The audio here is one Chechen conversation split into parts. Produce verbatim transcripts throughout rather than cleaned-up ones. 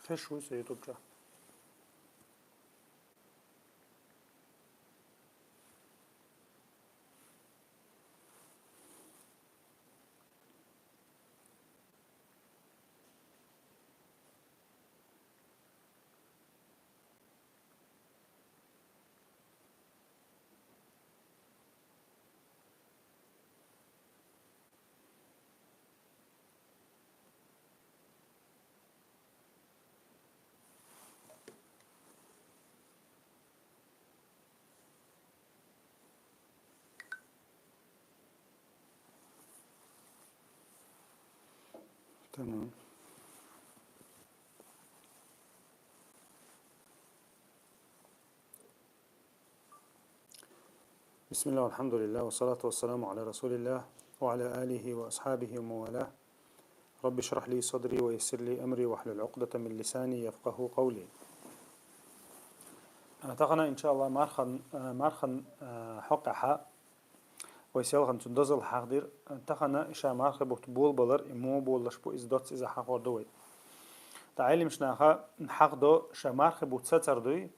Феш вуй со ютубча. تمام. بسم الله والحمد لله والصلاة والسلام على رسول الله وعلى آله وأصحابه ومن والاه. رب اشرح لي صدري ويسر لي أمري واحلل عقدة من لساني يفقهوا قولي. Э, тахана, иншалла, мархан, э, мархан, э, хьокъехьа, вай селхан цун дозал хьахдир, э, тахана иша мархи бутт болбалар, и мо боллаш бу из доц, иза хьахор ду вай. Та Ӏилмаш наха хьахдо ша мархи бутт сацар дуй,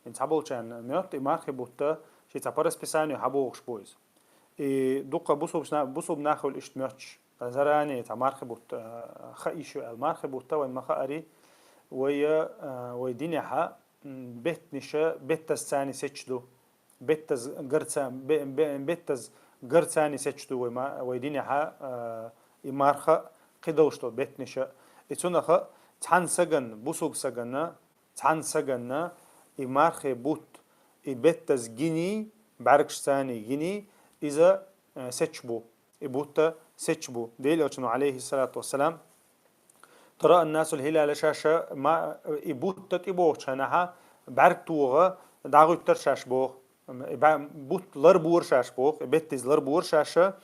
ин цхьаболчан мёт, и мархи бутта ши ца по расписанию хьабохуш бу из. И дукха бусуб сна-, бусуб нахули ишт мётч. Заранее ца мархи бутта, э, ха ишо ал мархи бутта вай ма хаари, вай, э, вай динехьа, м, беттниша, беттаз цани сечду. Беттаз гарца-, бе-, бе-, беттаз гарцани сечду вай ма-, вай динехьа, э, и марха кхидолшто беттниша. И цунаха цхьан саган, бусуб саганна, цхьан саганна, и мархи бутт, и беттаз гини, бӀаргш цани гини, иза, э, сеч бу. И бутта сеч бу. Дел Элчано, алейхиссалату вассалам, «ترى الناس الهلال», шаша ма-, и бутта тӀибохча хьанаха, бӀарг тугӀа, дагӀуттар шаш бох. И ба-, бутт лар бур шаш бох, и беттиз лар бур шаша.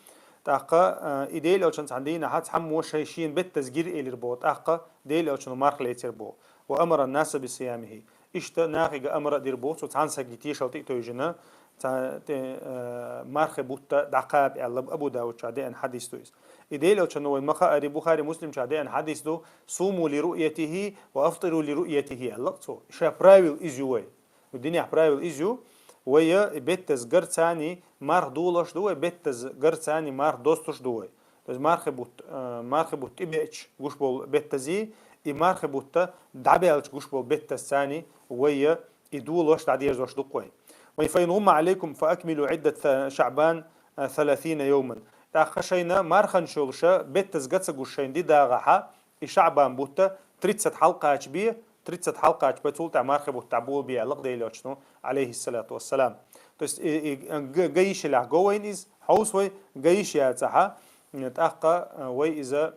ТӀаккха, э, и Дел Элчан цхьан дийнахьа цхьаммо шай шин беттаз гир элир бо, тӀаккха Дел Элчано марх лецир бо. «وأمر الناس بصيامه». Ишта нахига амра дир бо, цу цхьан саги тешал тӀи тойжина, ца-, те, э, мархи бутта дакхаб, аллаб Абу Давудча деан хадис ду из. И Дел Элчано вай ма хаари, Бухари, Муслимча деан хадис ду: «صوموا لرؤيته وأفطروا لرؤيته», аллакъ цо. Иша правил из ю вай. Динех правил из ю. Вай и беттаз гарцани марх дулаш ду вай, беттаз гарцани марх достуш ду вай. То есть мархи бутт, э, мархи бутт тӀибеч гуш бол беттази, и мархи бутта дабелч гуш бол беттаз цани вай и дулаш дадерждош дукъой. Вай: «فإن غم عليكم فأكملوا عدة شعبان ثلاثين يوما». ТӀаккха шайна мархан шулша беттаз гаца гуш шайн ди дагӀахьа, и шаъбан бутта тридцать хьалкъач бе, тридцать хьалкъач бе, цул тӀа мархи бутта бу бе, аллакъ Дел Элчано, алейхиссалату вассалам. То есть, и, и, г-, гаишилях говайн из, хьаус вай, гаиш яцахьа, тӀаккха, э, вай иза,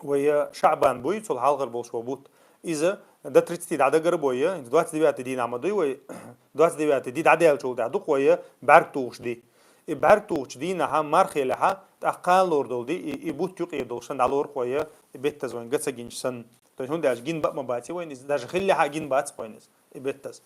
вай, э, шаъбан буй, цул хьалхар болш ва бут. Иза до тридцати дӀадагар бой, э, двадцать девятый дийнахьа ма дуй вай, двадцать девятый ди дӀаделчул тӀа дукъ вай, э, бӀарг тухуш ди. И бӀарг тухуч дийнахьа мархелехьа, тӀаккха лор дол ди, и, и бут юкъе долшан дӀалор къой, э, и беттаз вайн гаца гинч сан. То есть хӀунда аьлча гин бакъ ма баци вайн из, даже хиллехьа гин бац вайн из, и беттаз.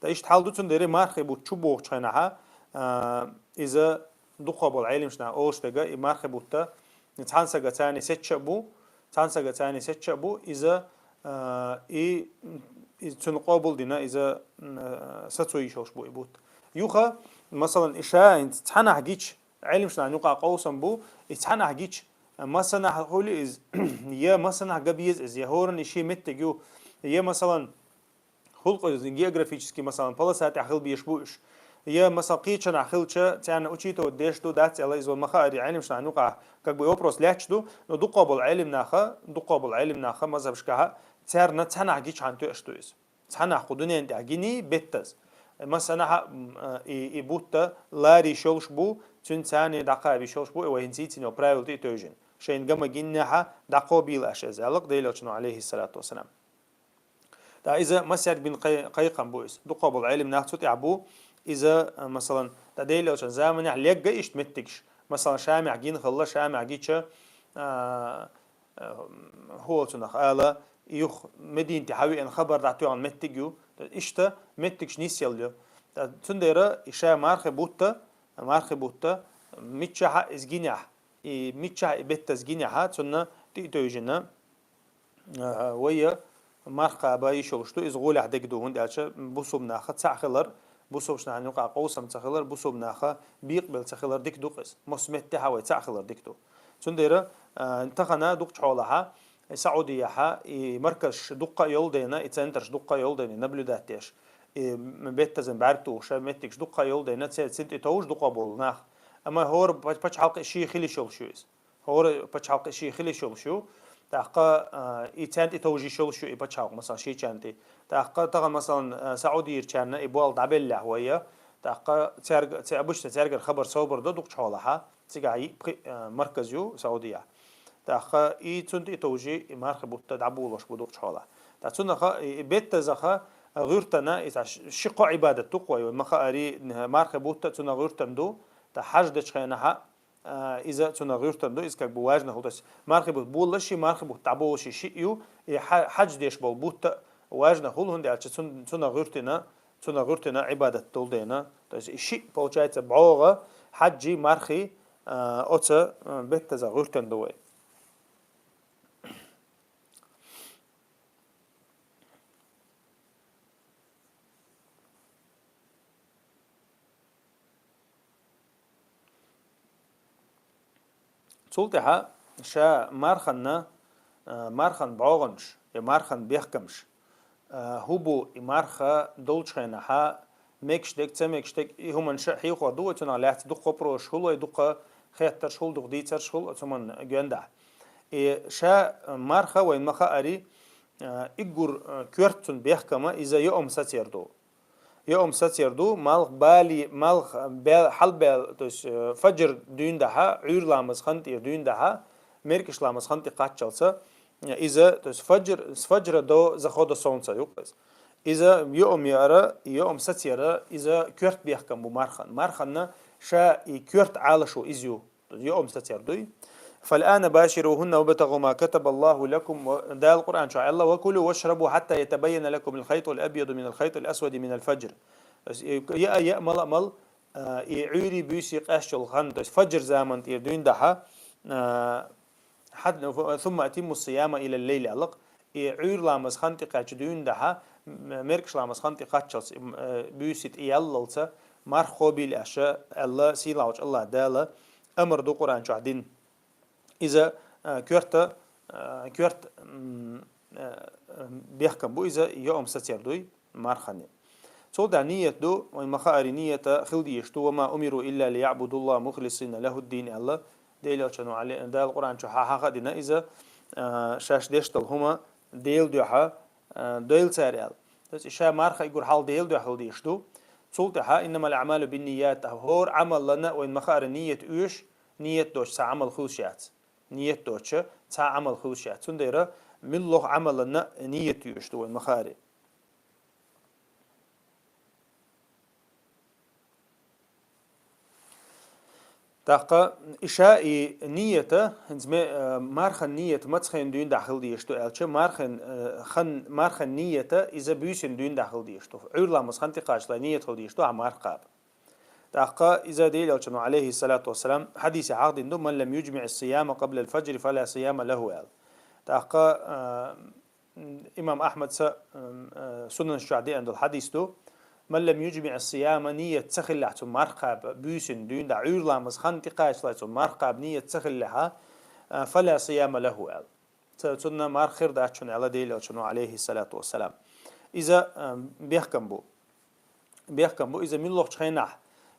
Та ишт хьал ду цун дере мархи бут чу бохуч хьайнахьа, а, иза дукха бол Ӏелимшна олш дега, и мархи бутта цхьан сага цани сечча бу, цхьан сага цани сечча бу, иза, а, и, и цун къобул дина, иза, м, а, сацу йиш йолш бу и бут. Юха, масалан, иша ин цхьанахь гич, Ӏелимшна нукъа къовсам бу, и цхьанахь гич, масанахь хули из, я масанахь габиез из, я хӀоран иши меттиг ю, я, масалан, хӀулкъу географический, масалан, полоса тӀехь хила беш бу уьш. Я, масалан, кхечанахь хилча, царна учитывать деш ду, дац аьлла, иза ван ма хаари, Ӏелимшна нукъа, как бы, вопрос лаьтташ ду, но дукха бол Ӏелимнаха, дукха бол Ӏелимнаха, мазхабашкахьа, царна цхьанахь гичхьан тоьаш ду иза. Цхьанахь кху дуьнен тӀехь гини беттаз. Масанахьа, м, э, и, и бутта лари шолш бу, цуьнан цани дӀакхаби шолш бу, и вай хӀинца цинел правил тӀе тевжина. Шайн гама гиннехьа дӀакхо бийла аша иза, аьлла Делелчано, алейхиссалату вассалам. ТӀа иза масъяр бин кхай-, кхайкхам бу иза. Дукха болу Ӏелим нах цу тӀехь бу. Иза, а, масалан, тӀа Делелчан заманехь легга иштта меттигаш. Масалан, Шамехь гина хилла, Шамехь гича, а, а, хӀу оцунах ала, юх Мединате хьавеана хабар дӀатоьгӀна меттиг ю. Иштта меттигаш нисъелла ю. ТӀа цундела и ша мархи бутта, мархи бутта, миччахьа иза гинехь, и миччахьа и беттаз гинехьа, цунна тӀе а тевжина, а, вайя, марха кхаба йиш йолуш ду, иза гӀолехь дерг ду, хӀунда аьлча бусулба наха цхьаъ хилар, бусулбачу нахана юкъахь къовсам ца хилар, бусулба наха бекъабелла ца хилар дика ду-кх иза. Массо а меттехь вай цхьаъ хилар дика ду. Цундела, а, тахана дукхачу хьолахьа, и Саудияхьа, и марказаш дуккха а йолу дайна, и центраш дуккха а йолу дайна, наблюдать деш, и беттазан бӀаьрг тухуш, ша меттигаш дуккха а йолу дайна, ци-, цин тӀе товжа дукха болу нах. Амма хӀора пач-, пачхьалкх шен хила йиш йолуш ю иза. ХӀора пачхьалкх шен хила йиш йолуш ю. ТӀаккха, а, и царна тӀе товжа йиш йолуш ю и пачхьалкх, масалан, шичарна тӀе. ТӀаккха тахана, масалан, а, Саудийрчарна и болх дӀабеллехь вай, тӀаккха цаьрга, ца-, обычно цаьргара хабар собар до дукхачу хьолахьа, цигахь йиъ-пхиъ, а, марказ ю Саудияхь. ТӀаккха и цунна тӀе товжий, и мархи бутт дӀаболош бу дукхачу хьолахь. ТӀаккха цунах, и, и беттазах, а, гӀуьртана, и цхьа ши-, ши-кхо Ӏибадат ду-кх вай, вай ма хаари, мархи бутт цунах гӀуьртана ду, тӀаккха хьаж дечу хенахьа, а, иза цунах гӀуьртана ду, иза как бы важно хӀу. То есть мархи бутт болалаш ши, мархи бутт дӀаболалаш ши ю, и хьа-, хьаж деш болу бутт важно хуьлу, хӀунда аьлча цун-, цунах гӀуьртина, цунах гӀуьртина Ӏибадат долу дела. То есть и шиъ, получается, бӀогӀа хьаджи, мархи, а, оцу, а, беттазах гӀуьртана ду вай. Цул тӀаьхьа ша марханна, а, мархан бӀогӀанаш я мархан бехкамаш, а, хӀу бу и марха долчу хенахьа, мегаш дерг, ца мегаш дерг, и хӀуманаш а хьехор ду вай, цунах лаьцна дукха вопросаш хуьлу вай, дукха хеттарш хуьлу, дукха дийцарш хуьлу оцу хӀуманна гондахь. И ша марха вайн ма хаари, а, уггар, а, коьрта цун бехкама иза йоам сацер ду. Йоам сацер ду, малх бали-, малх бел-, хьалбел-, то есть, э, фаджр дуьйна дахьа, Ӏуьйра ламаз хан тӀера дуьйна дахьа, меркаш ламаз хан тӀе кхаччалца, э, иза, то есть фаджр, с фаджра до захода солнца ю-кх иза. Иза йоам яра, йоам сацера, иза коьрта бехкам бу мархан. Марханна ша и коьрта Ӏалашо иза ю. Йоам сацер дуй. «فالآن باشروهن وابتغوا ما كتب الله لكم», ва-, Дала Къуръан чохь аьлла: «وكلوا واشربوا حتى يتبين لكم الخيط الأبيض من الخيط الأسود من الفجر». То есть, э, я, я, мала, мал, а, и Ӏуьйри буьйси къаьстачул хан, то есть фаджр заман тӀера дуьйна дахьа, а, хьад-, «ثم أتموا الصيام إلى الليل», аьлла-кх. И Ӏуьйра ламаз хан тӀе кхаьчча дуьйна дахьа, м-, меркаш ламаз хан тӀе кхаччалц, м-, э, буьйси тӀе яллалца, марх кхобийла аша, аьлла, сийлахьчу АллахӀ Дала амар ду Къуръан чохь дин. Иза, э, коьрта, э, коьрта, м, э, э, бехкам бу, иза йоам сацер дуй, мархане. Цул тӀаьхьа ният ду, вайн ма хаари, ният хила дезаш ду: «وما أمروا إلا ليعبدوا الله مخلصين له الدين», аьлла, Делан Элчано, Ӏале-, Дала Къуръан чу хьа-, хьаха а дина иза, а, шаьш деш долу хӀума Делан дуьхьа, а, дойла цара аьлла. То есть ша марха уггар хьалха Делан дуьхьа хила дезаш ду. Цул тӀаьхьа: «إنما الأعمال بالنيات», хӀора Ӏамалана вайн ма хаара ният оьшу, ният доцуш цхьа Ӏамал хуьлуш яц. Ният доцуш цхьа Ӏамал хуьлуш яц. Цундела муьлхха Ӏамалана ният оьшу ду вайн ма хаари. ТӀаккха и ша и ният, хӀинца ме-, э, мархан ният маца хенна дуьйна дахьа хила дезаш ду аьлча, мархан, э, хан, мархан ният иза буьйсанна дуьйна дахьа хила дезаш ду. Ӏуьйра ламаз хан тӀе кхаччалц ният хила дезаш ду ахьа марха кхаба. ТӀаккха иза Делан Элчано, Ӏалайхи ссалату вассалам, хьадисе хьахдина ду: «من لم يجمع الصيام قبل الفجر فلا صيام له», аьлла. ТӀаккха, э, Имам Ахьмада, м, э, Сунанаш чохь деана долу хьадис ду: «من لم يجمع الصيام», ният ца хиллехь цу марха кхаба, буьйсанна дуьйна дахьа, Ӏуьйра ламаз хан тӀе кхаччалц цу марха кхаба ният ца хиллехь, э, «فلا صيام له», аьлла. Ца-, цунна марха хир дац шуна, аьлла Делан Элчано, Ӏалайхи ссалату вассалам. Иза, э, бехкам бу. Бехкам бу иза муьлххачу хенахь.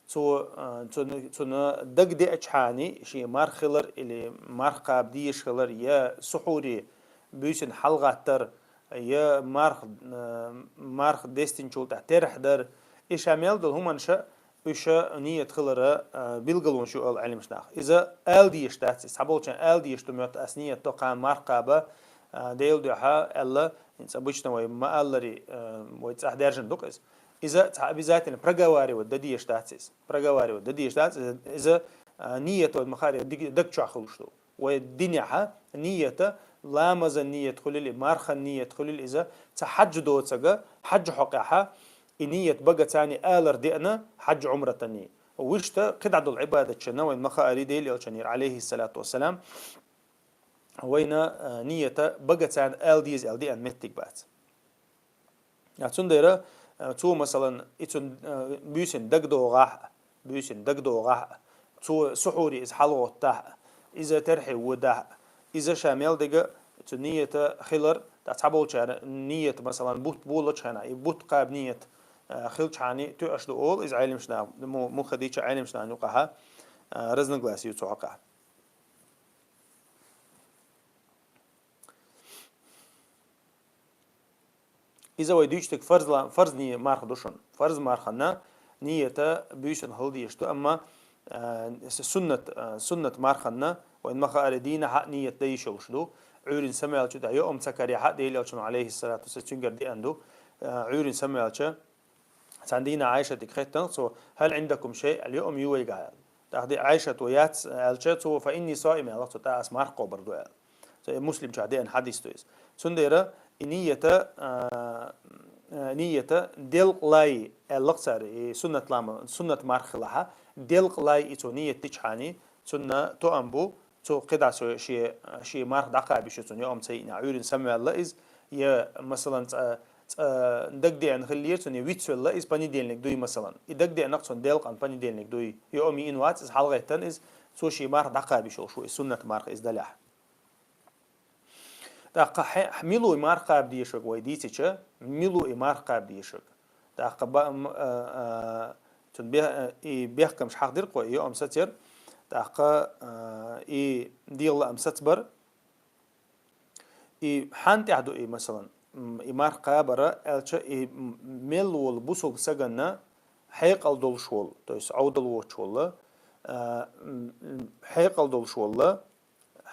Цо, а, цуьнан, цуьнан дага деачхьана, шен марха хилар или марха кхаба дезаш хилар, я сухьури буьйсанна хьалагӀаттар, я марха, а, марха дестинчул тӀаьхьа терахь дар. И ша мел долу хӀуманаш, уьш ният хилара, а, билгалонаш ю олу Ӏеламнаха. Иза ала дезаш дац, иза цхьаболчарна ала дезаш ду моьтту, ас ният до кхана марха кхаба, а, Делан дуьхьа аьлла, хӀинца обычно вай ма-аллари, а, вай цӀахь даьржина ду-кх иза. Иза цхьа обязательно проговаривать дан дезаш дац иза. Проговаривать дан дезаш дац иза. Иза, а, ният вайн ма хаара диг-, даг чохь хуьлуш ду. Вай динехьа ният, ламазан ният хуьлийла, мархан ният хуьлийла иза, цхьа хьаьж доцург, хьаьж хьокъехьа, и ният багацани алар деана, хьаьж Ӏумратани. Вуьшта кхидӀа долу Ӏибадаташна вайн ма хаари Делан Элчанера, Ӏалайхи ссалату вассалам, вайна, а, ният багацани ала деза аьлла деана меттиг бац. Цундела, э, цо, масалан, и цун, э, буьйсанна дагадогӀахь, буьйсанна дагадогӀахь, цо сухьуре иза хьалгӀоттахь, иза терхье водахь, иза ша мел дерг цу нийят хилар, тӀаккха цхьаболчара нийят, масалан, бутт болча хана, и бутт кхаба нийят, э, хилча хьани тоъаш ду олу иза Ӏеламнаха, му-, муха дийцича Ӏеламнаха юкъахь, э, разногласие ю цу хьокъехь. Иза вай дуьйцург фарзла-, фарз ний-, марха ду шуна. Фарз мархана нийят буьйсанна хила дезаш ду, амма, а, с-, суннат, а, суннат мархана вайн ма хаара дийнахь а нийят дан йиш йолуш ду. Ӏуьйранна самаваьлча, тӀаккха йоӀам ца карехь а, Делан Элчано, Ӏалайхиссалату вассалам, цуьнгара деана ду. А, Ӏуьйранна самаваьлча, цхьана дийнахь Ӏайшатига хаьттина цо: «Хьал Ӏиндакум шай?» аьлла, йоӀам ю вайга аьлла. ТӀаккха де Ӏайшата: «Вай яц», аьлча, цо: «Фа инни соим», аьлла цо, тӀаккха ас марха кхобур ду аьлла. Цо, э, Муслимчохь деана хьадис ду иза. Цундела и нийята, а, а, нийята делкъа лай аьлла-кх цара, и суннат лама-, суннат марха хилахь а, делкъа лай и цо нийят дича хьани, цунна тоам бу, цо кхидӀа со-, шен, шен марха дӀакхаба йиш ю цунна, йоӀам ца йиънехь, Ӏуьйранна самаваьлла иза, я, масалан, цкъа, цкъа дагадеана хиллера цунна, я вицвелла иза, понедельник дуй, масалан. И дагадеана-кх цунна делкъана понедельник дуй, йоӀам йиъна вац иза, хьалагӀеттина иза, цо шен марха дӀакхаба йиш йолуш ву, и суннат марха иза далехь. ТӀаккха хье-, мила ву и марха кхаба дезаш верг вай дийцича, мила ву и марха кхаба дезаш верг? ТӀаккха ба-, м-, а, а, цунна бе-, а, и бехкамаш хьахдира-кх вай, и йоӀам сацара. ТӀаккха, а, и дегӀан лаам сацабар. И хьанна тӀехь ду и, масалан, м, и марха кхабар аьлча, и, м, мел волу бусулба саганна хьекъал долуш волу, то есть Ӏовдал воцуш волу, а, м, м, хьекъал долуш волу,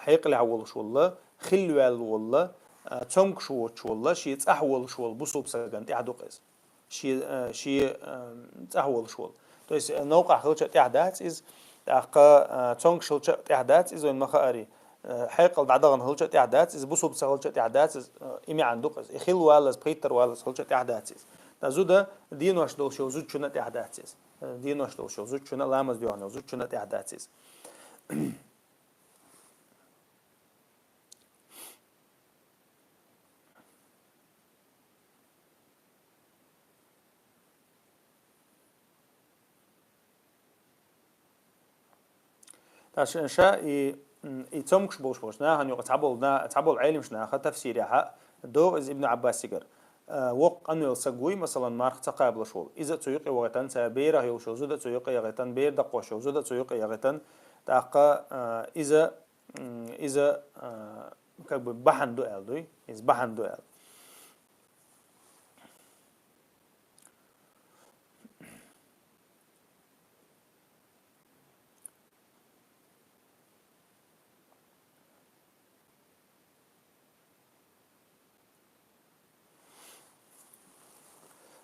хьекъалехь волуш волу, хилла ваьлла волу, а, цомгуш воцуш волу, шен цӀахь волуш волу бусулба сагана тӀехь ду-кх иза. Шен, а, шен, а, цӀахь волуш волу. То есть, а, новкъахь хилча а тӀехь дац иза, тӀаккха, а, цомгуш хилча а тӀехь дац иза, вайн ма хаарий. А, хьекъал дӀадахана хилча а тӀехь дац иза, бусулба ца хилча а тӀехь дац иза, а, и маьӀна ду-кх иза. И хилла валлалц, пхийттара валлалц хилча а тӀехь дац иза. Ткъа зуда, денош долуш йолу зудчунна а тӀехь дац иза. А, денош долуш йолу зудчунна, ламаз доьхна йолу зудчунна а тӀехь дац иза. Ткъа ша, ша и, м, и цомгуш болуш болчу нахана юкъа цхьаболу на-, цхьаболу Ӏеламчу наха тафсирехь а догӀу иза Ибн Ӏаббасигара. А, воккха къанвелла саг вуй, масалан, марха ца кхабалуш волу. Иза а цу юкъе вахийтина, цара берах йолуш йолу зуда а цу юкъе яхийтина, бер даккхош йолу зуда а цу юкъе яхийтина. ТӀаккха, а, иза М, иза, а, как бы бахьана ду аьлла дуй, иза бахьана ду аьлла.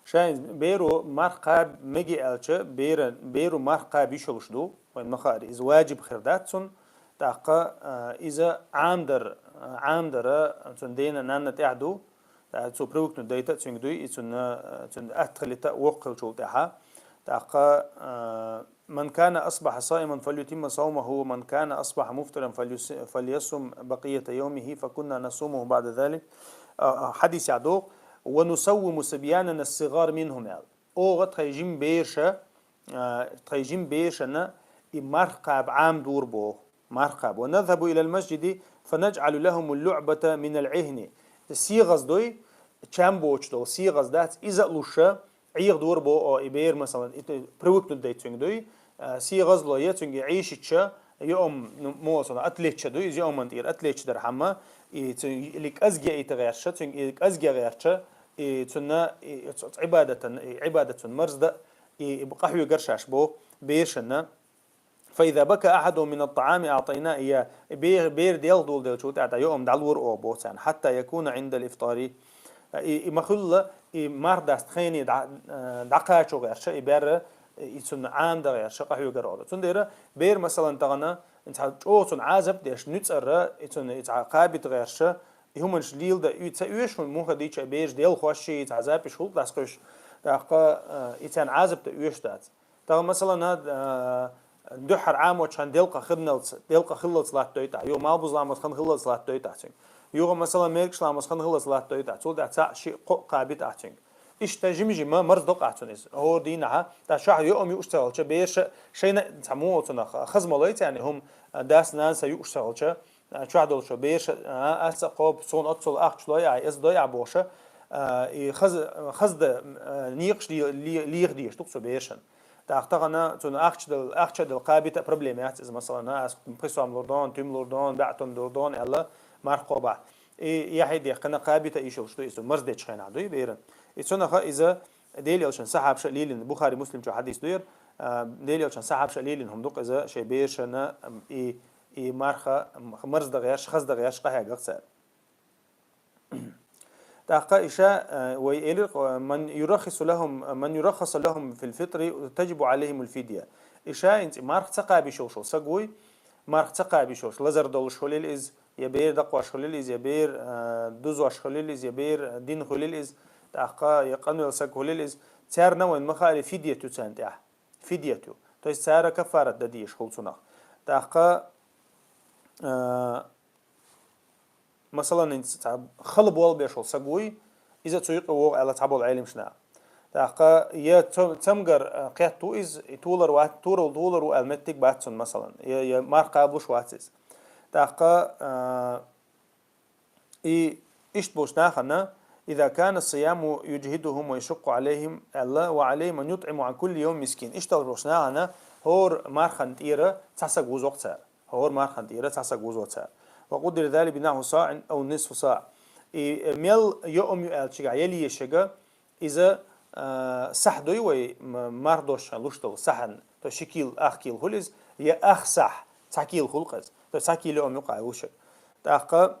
Шайн беро марха кхаба мега аьлча, бера-, беро марха кхаба йиш йолуш ду, вайн ма хаара, иза ваджиб хир дац цунна, тӀаккха, а, иза Ӏамадар, а, Ӏамадара цунна дена, нанна тӀехь ду, тӀаккха цо привыкнуть дайта а цуьнга дуй, и цунна, а, цунна атта хилийта а воккха хилчул тӀаьхьа, тӀаккха, а, «من كان أصبح صائما فليتم صومه، ومن كان أصبح مفطرا فليس-، فليصم بقية يومه، فكنا نصومه بعد ذلك». А, а, хьадисехь догӀу: «ونسوم صبياننا الصغار منهم», аьлла. Оха тхайн жима бераша, а, тхайн жима берашана и марха кхаба Ӏамадора боху, марха кхаба. «ونذهب إلى المسجد فنجعل لهم اللعبة من العهن». СагӀаза дуй, чам боцуш долу сагӀаза дац, иза а луша, Ӏехадора боху, и бер, масалан, и привыкнуть дайта цуьнга дуй, а, сагӀаза ло я цуьнга Ӏийшича, йоам, ну, муха санна, отвлечь дуй, иза йоаман тӀера отвлечь дархьама, и цуьнга или кӀезиг яйта гӀерташ, цуьнга и кӀезиг гӀерташ, и цунна, и ц-, Ӏибадатан, и Ӏибадат цунна марзда, и, и къахьоьгура шаьш боху, берашана. «فإذا بكى أحدهم من الطعام أعطيناه إياه». Бер-, бер делха доладелчул тӀаьхьа йоам дӀалора оха боху царна. «حتى يكون عند الإفطار». И, и ма-хуьллу, и марха даста хене дӀа-, э, дӀакхачо гӀерташ, и бер, и цунна Ӏамадан гӀерташ къахьоьгура оха. Цундела бер, масалан, тахана, цхьа чӀогӀа цунна Ӏазап деш, нуьцкъара, и цунна и цхьа кхабита гӀерташ, и хӀуманаш леладан, и ца оьшу хӀума муха дийча, бераш делхош, и цхьа запись хӀуллакх дӀасакхуьйсуш, тӀаккха, э, и царна Ӏазап дан оьшуш дац. Тахана, масалан, а, дуьххьара Ӏамочу хана делкъа хиллалц, делкъа хиллалц латтадой тӀаккха, юха малбуза ламаз хан хиллалц латтадой тӀаккха цуьнга. Юха, масалан, мекаш ламаз хан хиллалц латтадой тӀаккха, цул тӀаьхьа цхьаъ, шиъ, кхоъ кхаби тӀаккха цуьнга. Иштта жима-жима марздо-кх цунна из. ХӀора дийнахьа, тӀаккха чохь йоӀ-м юуш ца хилча, бераша шайна цхьа муха цунах хаза ма лой царна, хӀума дас-нанас юуш ца хилча, чохь долчо бераша, а, ас а кхобу, суна оццул ахча лой ахь, эс дой ахь бохуша, а, и хаза, хаза дан, а, некъаш ле-, ле-, леха дезаш ду-кх цу берашна. ТӀаккха тахана цунна ахча дал-, ахча дала кхабита а проблема яц иза, масалан, ас пхи сом лур ду хьуна, туьма лур ду хьуна, бӀе туьма лур ду хьуна аьлла, марха кхобахь. И яхье дехкина кхабита а йиш йолуш ду иза, марздечу хенахь дуй беран. И цунах иза Делан Элчан сахьабаша а лелийна, Бухари, Муслим чу хьадис ду яра, а, Делан Элчан сахьабаша а лелийна хӀума ду-кх иза, шайн берашна, ам, и, и марха, ам, марздан гӀерташ, хаздан гӀерташ къахьегар-кх цара. ТӀаккха иша, э, вай элира-кх, «من يرخص لهم، من يرخص لهم في الفطر تجب عليهم الفدية». Иша, хӀинца марха ца кхаба йиш йолуш волу саг вуй, марха ца кхаба йиш йолуш, лазар долуш хуьлийла иза, я бер дакхош хуьлийла иза, я бер, э, дузош хуьлийла иза, я бер дина хуьлийла иза, тӀаккха я къанвелла саг хуьлийла иза, царна вайна ма хаара фидият ю царна тӀехь. Фидият ю. То есть цара каффарат дан дезаш хуьлу цунах. ТӀаккха, э, Масалан, хӀинца цхьа хала болх беш волу саг вуй, иза цу юкъа вогӀу аьлла цхьаболу Ӏеламнаха. ТӀаккха я цо-, цамгар, а, кхетта ву иза, и толар вац, толар, толар ву аьлла меттиг бац цунна, масалан, я, я марха кхабалуш вац иза. ТӀаккха, а, и иштта болчу нахана, «إذا كان الصيام يجهدهم ويشق عليهم» аьлла, «وعليهم أن يطعموا عن كل يوم مسكين». Иштта болчу нахана хӀора мархана тӀера цхьа саг вузо-кх цара. ХӀора мархана тӀера цхьа саг вузо цара. «وقدر ذلك بنحو صاع أو نصف صاع». И, э, мел йоӀ-м ю аьлла цигахь, я лешига, иза, а, сахь дуй вай, м-, марха дошчу хенахь луш долу сахьан, то ши кил, ах кил хуьлу иза, я ах сахь, цхьа кил хуьлу-кх иза. То цхьа кил йоӀ-м ю-кх и лушарг. ТӀаккха,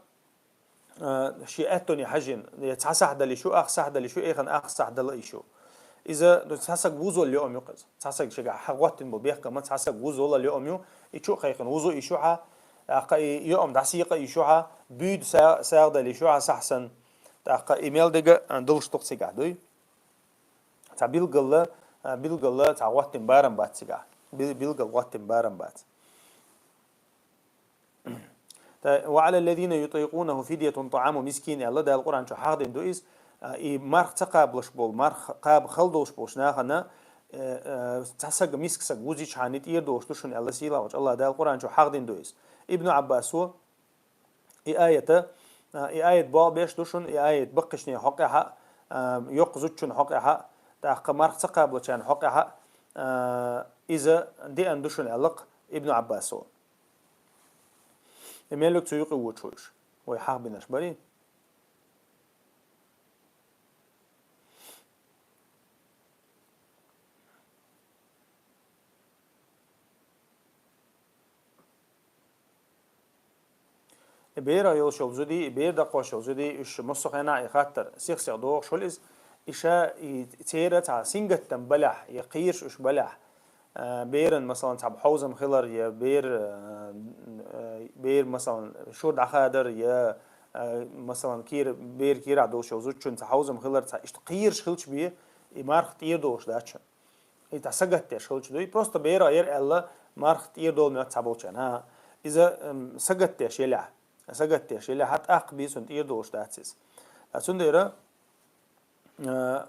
а, шен аьттоне хьаьжжина, я цхьа сахь дала йиш ю, ах сахь дала йиш ю, айхьа ах сахь дала йиш ю. Иза, ну, цхьа саг вузол йоӀ-м ю-кх иза. Цхьа саг шигахь хьагӀоттина болу бехкам, цхьа саг вузол йоӀ-м ю, и чу а кхайкхина вузо йиш ю хьан, тӀаккха и йоӀ-м дӀасекъа йиш ю хьан, буьйда са-, сагӀа дала йиш ю хьан сахь санна. ТӀаккха и мел дерг, а, долуш ду-кх цигахь дуй. Цхьа билггала, а, билггала цхьа гӀоттина барам бац цигахь. Бил-, билггала гӀоттина барам бац. Та, «وعلى الذين يطيقونه فدية طعام مسكين» аьлла, Дала Къуръан чу хьахдина ду иза, а, и марха ца кхабалуш болу, марха кхаба хала долуш болчу нахана, э, э, цхьа саг, миска саг вузичхьана тӀера долуш ду шуна аьлла, сийлахьчу Аллах Дала Къуръан чу хьахдина ду иза. Ибн Ӏаббасо и аята, а, и аят болх беш ду шуна, и аят баккхийчеран хьокъехь а, а, йоккха зудчун хьокъехь а, тӀаккха марха ца кхабалучарна хьокъехь а, а, иза деана ду шуна аьлла-кх Ибн Ӏаббасо. И мел ю-кх цу юкъа воьдуш ву уьш? Вай хьахбинарш барий? И берах йолуш йолу зудий, и бер дакхош йолу зудий, уьш массо а хенахь и хаттар сих-сиха догӀуш хуьлу иза. И ша, и церан цхьа сингаттам балахь, я кхийраш уьш балахь, а, беран, масалан, цхьа хьовзам хилар, я бер, а, а, бер, масалан, шура дӀахадар, я, а, масалан, кийра, бер кийрахь долуш йолу зудчун цхьа хьовзам хилар, цхьа иштта кхийраш хилча бен, и марха тӀера долуш дац шуна. И цхьа сагатдеш хилча дуй, просто берах яра аьлла, марха тӀера долу моьтту цхьаболчарна. Иза, м, сагатдеш елахь, сагатдеш елахь, тӀаккха бен цунна тӀера долуш дац иза. Ткъа цундела, а,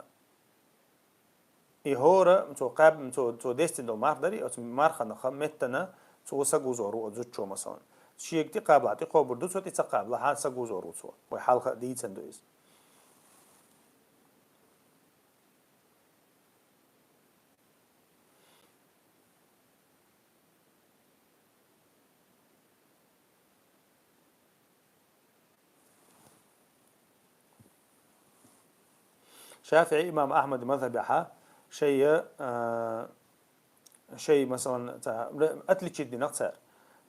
и хӀора, цо кхаьб-, цо, цо дестина долу марха дарий, оцу марханах меттана цо саг вузор ву оцу зудчо, масалан. Шега тӀе кхабалахь, тӀе кхобур ду цо, тӀе ца кхабалахь, саг вузор ву цо. Вай хьалха а дийцина ду иза. ШафиӀи имам Ахьмадан мазхьабехьа шайя, а, шай, масалан, ца-, ре-, отличить дина-кх цара.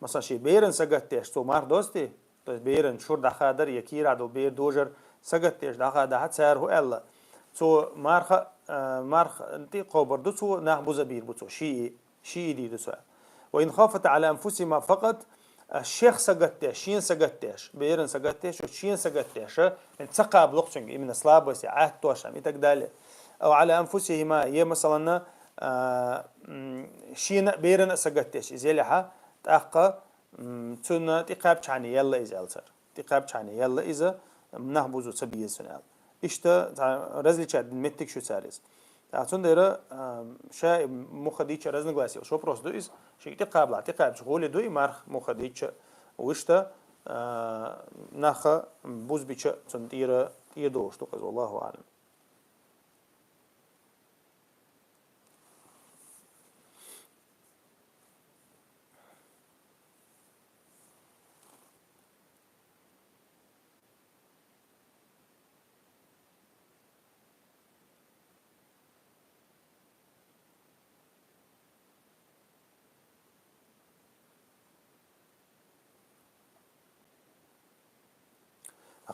Масалан, шен беран сагатдеш, цо марха достий, то есть беран шура дӀахадар я кийрахь долу бер дожар сагатдеш дӀахадахьа, цара хӀун аьлла? Цо марха, а, марха тӀе кхобур ду цо, нах буза бийр бу цо, шиъ, шиъ дийр ду цо. «وإن خافتا على أنفسهما فقط», а, шех сагатдеш, шена сагатдеш, беран сагатдеш, шена сагатдеш, а, ца кхабало-кх цуьнга, именно слабость, Ӏаттошам и так далее. «أو على أنفسهما», я, масалан, а, м, шена а, берана а сагатдеш, иза елахьа, тӀаккха, м, цунна тӀе кхаьбчхьана елла иза аьлла цара. ТӀе кхаьбчхьана елла иза, нах бузо ца беза цунна аьлла. Иштта цхьа различат дина меттиг шу цара иза. ТӀаккха цундела, а, ша муха дийча разногласие йолуш вопрос ду иза. Шига тӀекхабалахь, тӀекхаьбча гӀоли ду и марха муха дийча, вуьшта, а, наха бузбича цунна тӀера, тӀера долуш ду-кх иза, валлаху аӀлам.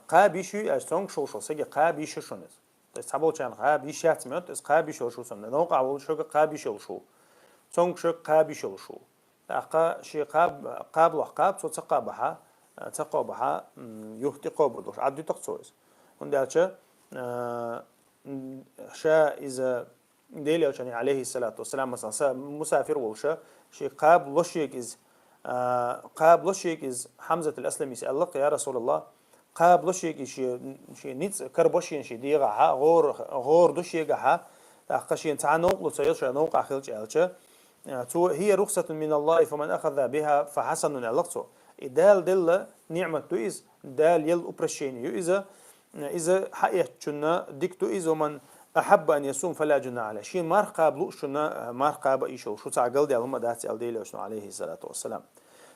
Кхаба йиш ю, аьлча, цомгуш волуш волу стаге кхаба йиш ю шуна иза. То есть цхьаболчарна кхаба йиш яц моьтту, иза кхаба йиш йолуш ву цунна. Новкъахь волчуьнга кхаба йиш йолуш ву. Цомгушка кхаба йиш йолуш ву. ТӀаккха шен кхаба, кхабалахь кхаба, цо ца кхабахь, ца кхобахь, м, юха тӀекхобур долуш, Ӏад ду-кх цо иза. ХӀунда аьлча, а, м, ша иза Делан Элчано, алейхиссалату вассалам, масалан, са мусафир волуша, шен кхаба лошега иза, а, кхаба лошега иза Хьамзатул Асламис аьлла-кх: «Я Расулаллах, кхаба лошега иза шен, шен ницкъ карабо шена шен дегӀахьа, гӀора, гӀора ду шегахьа, тӀаккха шена цхьа новкъарло ца йо, ша новкъахь хилча», аьлча, а, цо: «Хия рухсатун миналлахи, фаман ахаза биха, фахасанун», аьлла-кх цо. И Дала делла ниӀмат ду иза, Дала елла упрощение ю иза, иза хьаэцначунна дика ду иза, ва ман ахьабба ан ясум фала жунаха алейхи. Шена марха кхаба луучунна, а, марха кхаба йиш йолуш ву, цхьа галдаьлла хӀума дац аьлла Делан Элчано, алейхиссалату вассалам.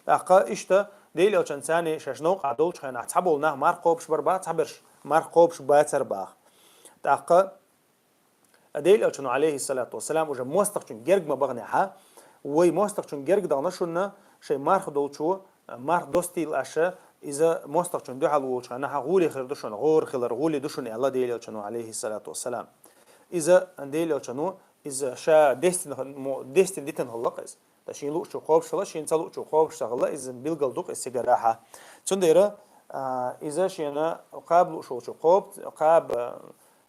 ТӀаккха иштта Делан Элчанца цхьаьна шаьш новкъахь долчу хенахь цхьаболу нах марха кхобуш бара боху, цхьаберш марха кхобуш бацара боху. ТӀаккха Делан Элчано, алейхиссалату вассалам, уже мостагӀчун герга ма баханехьа, вай мостагӀчун герга дахана шуна, шайн марха долчо, марха достийла аша, иза мостагӀчун дуьхьал волчу хенахьа гӀоле хир ду шуна, гӀора хилар гӀоле ду шуна аьлла Делан Элчано, алейхиссалату вассалам. Иза Делан Элчано, иза ша дестина, мо-, дестина дитина хилла-кх иза. Ткъа шена луучо кхобуш хилла, шена ца луучо кхобуш ца хилла, иза билгал ду-кх иза цигара ахьа. Цундела, а, иза шена кхаба лууш волчо кхоба, кхаба,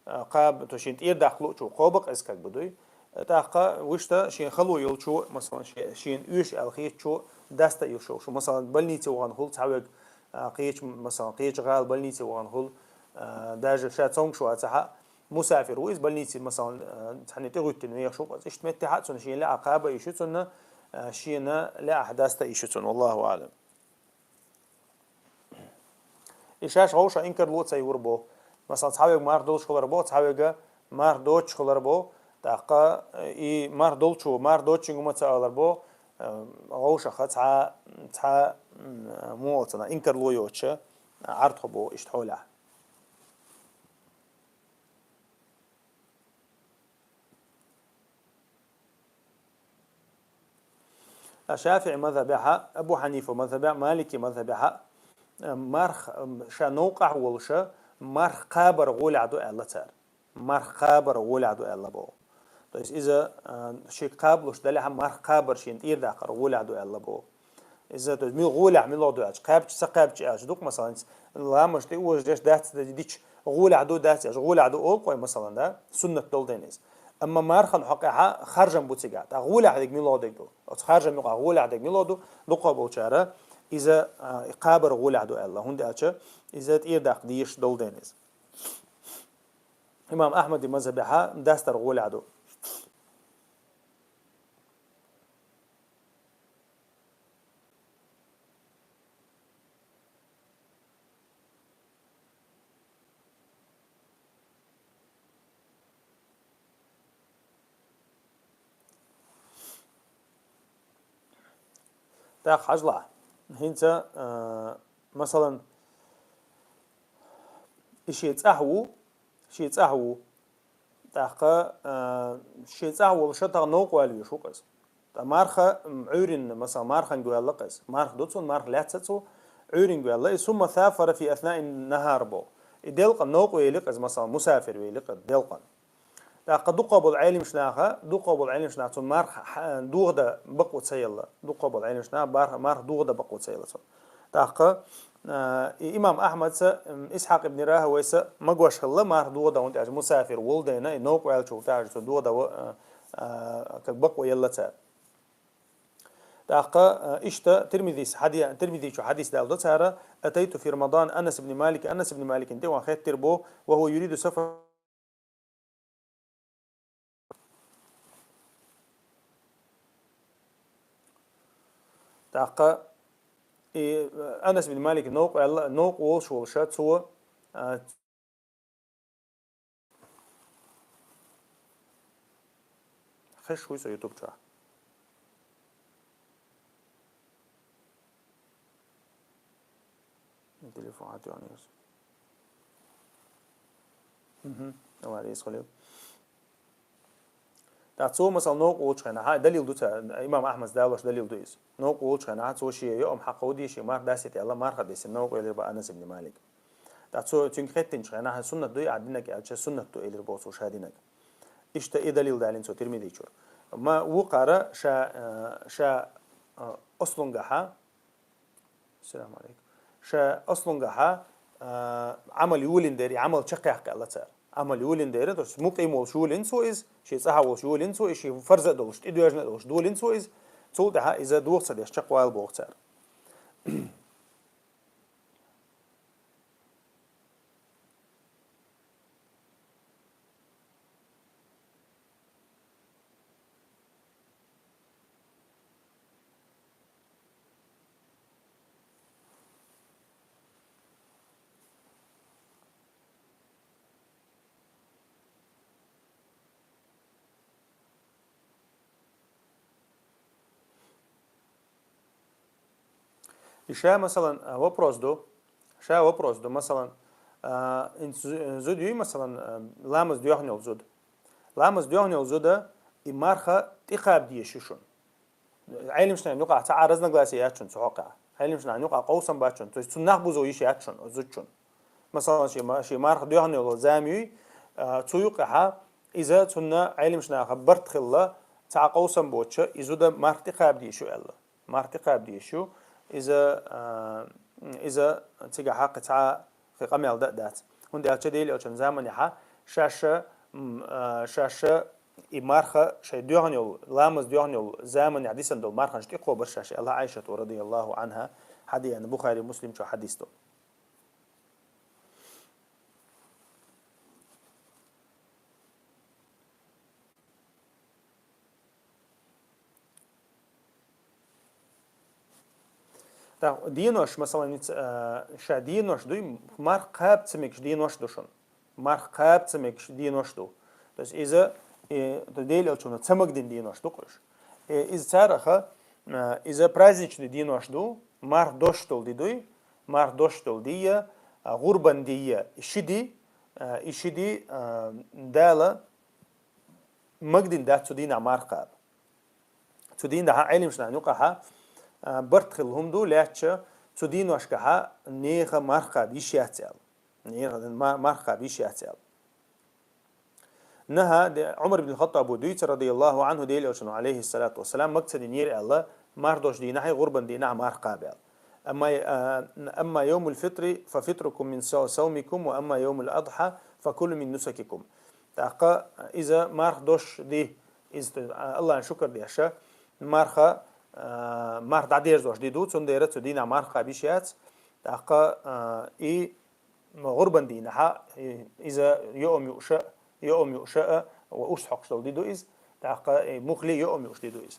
а, кхаба, то шена тӀера даккха луучо кхоба-кх иза, как бы, дуй. ТӀаккха вуьшта шена хало йолчо, масалан, ше-, шена оьшу аьлла хетачо даста йиш йолуш ву. Масалан, больнице вахана хуьлу цхьаверг, а, кхечу, масалан, кхечу гӀала больнице вахана хуьлу, а, даже ша цомгуш вацахьа, мусафир ву иза, больнице, масалан, а, цхьаьна тӀегӀуьттина вехаш ву-кх иза. Иштта меттехьа а цунна шена лаьа кхаба йиш ю цунна, а, шена лаьа даста йиш ю цунна, валлаху аӀлам. И шаьш вовшах инкарло ца йора боху. Масалан, цхьаверг марха долуш хилар боху, цхьаверг марха доцуш хилар боху. ТӀаккха, э, и марха долчо марха доцучуьнга хӀума ца алар боху, э, вовшах цхьа, цхьа, м, муха аьлла, инкарло йоцуш, Ӏартхо боху иштта хьолехь. ШафиӀи мазхабехьа, Абу Хьанифа мазхабехьа, Малики мазхабехьа, э, марх, м, ша новкъахь волуша, марх кхабар гӀолехь ду аьлла цара. Марх кхабар гӀолехь ду аьлла боху. То есть иза, э, ши кхабалуш далехьа, марх кхабар шена тӀера даккхар гӀолехь ду аьлла боху. Иза, то есть, мила гӀолехь мила ду аьлча, кхаьбча, ца кхаьбча аьлча, дукха, масалан, ламаш тӀе оза деш дац, дича гӀолехь ду дац аьлча, гӀолехь ду олу-кх вай, масалан, да, суннат долу ден иза. Амма мархан хьокъехьа харжам бу цигахь, тӀаккха гӀолехь дерг мила дерг ду? Оцу харжам юкъахь гӀолехь дерг мила ду? Дукха болчара иза, а, кхабар гӀолехь ду аьлла, хӀунда аьлча иза тӀера даккха дезаш долу ден иза. Имам Ахьмади мазхабехьа дастар гӀолехь ду. ТӀаккха хьажалахь. ХӀинца, а, масалан, и шен цӀахь ву, шен цӀахь ву. ТӀаккха, а, шен цӀахь волуша тахана новкъа ваьлла веш ву-кх иза. Ткъа марха, м, Ӏуьйрина, масалан, марханга ваьлла-кх иза. Марха ду цунна, марха лаьцна цо, Ӏуьйринга ваьлла. И сумма сафара фи аснаин нахар боху. И делкъа новкъа вели иза, масалан, мусафир вели делкъана. ТӀаккха дукха болу Ӏеламаш наха, дукха болу Ӏеламаш наха цунна марха хьа-, дохадан бакъо ца елла. Дукха болу Ӏеламаш наха бар-, марха дохадан бакъо ца елла цунна. ТӀаккха, а, и имам Ахьмадса, м, Исхьакъ ибн Рахавайса магош хилла марха дохадан, хӀунда аьлча мусафир волу дайна, и новкъа ваьллачул тӀаьхьа цо дохадан ва-, а, а, как бакъо елла цара. ТӀаккха, а, иштта Тирмизис хьади-, Тирмизичу хьадис далла до цара: «أتيت في رمضان أنس بن مالك», Анас ибн Маликин тӀе ван хеттир бо, «وهو يريد سفر». ТӀаккха и, Анас ибн Малик новкъа аьлла, новкъа волуш волуша цо, а, хеш вуй со YouTube чохь. Телефон хьатоьхна иза. Мгм. Авария иза хилла. ТӀаккха цо, масала, новкъа волчу хенахь, далил ду цара, имам Ахьмада далош далил ду иза. Новкъа волчу хенахь, цо шен йоам хьакха ву дийши, марха дасийта аьлла, марха дисина новкъа велира бан Анас ибн Малик. ТӀаккха цо цуьнга хеттинчу хенахь, суннат дуй ахьа динарг аьлча, суннат ду элира боху цо ша динарг. Иштта и далил далийна цо Тирмизичуьра. Ма вукхара ша, э, ша, э, ослунгахьа, Салам алейкум. Ша ослунгахьа, а, Ӏамал йолийна дера, и Ӏамал чекхъяккха аьлла цара. Ӏамал йолийна дера, то есть мукъим волуш йолийна цо иза, шен цӀахь волуш йолийна цо иза, шен фарза а долуш, тӀедоьжна а долуш долийна цо иза, цул тӀаьхьа иза дохца деш чекхвала боху цара. И ша, масалан, а, вопрос ду. Ша вопрос ду, масалан, а, ин зу-, зуда юй, масалан, а, ламаз доьхна йолу зуда. Ламаз доьхна йолу зуда и марха тӀекхаба дезаш ю шуна. Ӏелимаш нахана юкъахь цхьа а разногласие яц шуна цу хьокъехь. Ӏелимаш нахана юкъахь къовсам бац шуна, то есть цунна нах бузо йиш яц шуна оцу зудчунна. Масалан, шен ма-, шен марха доьхна йолу зама юй, а, цу юкъахьа иза цунна Ӏелимаш наха барт хилла, цхьа а къовсам боцуша, и зуда марха тӀекхаба дезаш ю аьлла. Марха тӀекхаба дезаш ю, иза, а, иза цигахьа кхин цхьа кхин къамел дан а дац. ХӀунда аьлча Делан Элчанан заманехьа шаьш, м, а, шаьш и марха шайн доьхна йолу, ламаз доьхна йолу заманехь дисина долу марханаш тӀекхобура шаьш, аьлла Ӏайшата, радияллаху Ӏанха, хьадеана Бухари, Муслим чу хьадис ду. ТӀаккха денош, масалан, ниц-, а, ша денош дуй, марха кхаба ца мегаш денош ду шуна. Марха кхаба ца мегаш денош ду. То есть иза, э, Делан Элчано ца магадина денош ду-кх уьш. Э, иза цараха, а, иза праздничный денош ду, марха дош долу ди дуй, марха дош долу дийя, а, гӀурбан дийя, и ши ди, а, и ши ди, а, Дала магадина дац цу дийнахь марха кхаба. Цу дийнахьа Ӏелимаш нахана юкъахьа, а, барт хилла хӀума ду, лаьттача цу дийношкахьа нехан марха кхаба йиш яц аьлла. Нехан ма-, марха кхаба йиш яц аьлла. Наха де-, Ӏумар ибн Хаттаба дуьйцу, радияллаху Ӏанху, Делан Элчано, алейхиссалату вассалам, маг ца динера аьлла, марха дош дийнахьа, гӀурбан дийнахьа марха кхаба аьлла. Амма, а, амма йомул фитри, фа фитрукум мин сау-, саумикум, ва амма йомул адхьа, фа кулу мин нусакикум. ТӀаккха иза марха дош ди, иза, то есть, а, Аллахьан шукар деша, марха, а, марха дӀадерзош ди ду, цундела цу дийнахь марха кхаба йиш яц. ТӀаккха, а, и гӀурбан дийнахьа, и, иза йоам юуша, йоам юуша а, ва уьш хьокхуш долу ди ду иза. ТӀаккха, и, мухли йоам юуш ди ду иза.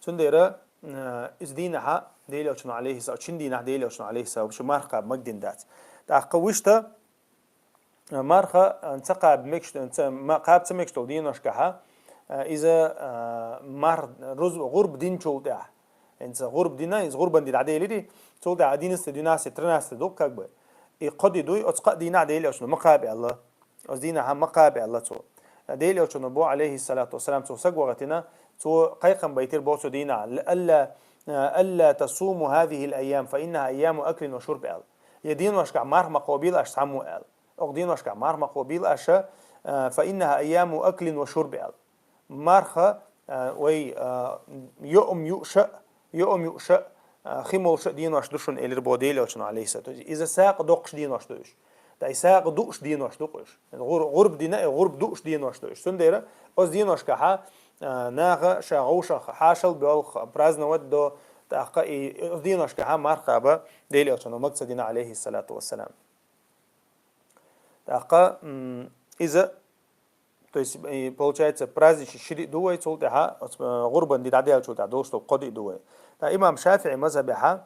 Цундела, а, иза дийнахьа Делан Элчано, алейхиссалам, шин дийнахьа Делан Элчано, алейхиссалам, шу марха кхаба магадина дац. ТӀаккха вуьшта, марха, а, ца кхаба мегаш, ца, ма-, кхаба ца мегаш долу дийношкахьа, а, иза, а, марха руз-, гӀурба динчул тӀаьхьа. ХӀинца гӀурба дина, иза гӀурбан ди дӀаделира, цул тӀаьхьа одиннадцатый, двенадцатый, тринадцатый ду, как бы. И кхо ди дуй, оцу кхаа дийнахь Делан Элчано ма кхаба аьлла. Оцу дийнахьа ма кхаба аьлла цо. Делан Элчано бо, алейхиссалату вассалам, цо саг вахийтина, цо кхайкхам байтира бо цу дийнахь. «Алла, а, алла тасуму хазихил айям, фа иннаха айяму аклин ва шурб», аьлла. Я дийношкахь марха ма кхобийла аша цхьаммо аьлла. Окху дийношкахь марха ма кхобийла аша, а, фа иннаха айяму аклин ва шурб аьлла. Марха, а, вай, а, йоам юуша, йоам юуша, а, хи молуша денош ду шуна, элира бо Делан Элчано, алейхиссалату. Иза сагӀа доккхуш денош ду уьш. Дай сагӀа дууш денош ду-кх уьш. ГӀур-, гӀурба дина, э, гӀурба дууш денош ду уьш. Цундела оцу деношкахьа, а, наха ша гӀовшах хьашал боьлху, праздновать до, ТӀаккха и, и деношкахьа марха кхаба Дела Элчано мага ца дина, алейхиссалату вассалам. ТӀаккха, м, иза, то есть, и, получается, праздничный ши ди ду вай, цул тӀехьа, э, гӀурбан ди дӀадаьлчул тӀехьа долуш долу кхо ди ду вай. ТӀаккха имам ШафиӀи мазхабехьа,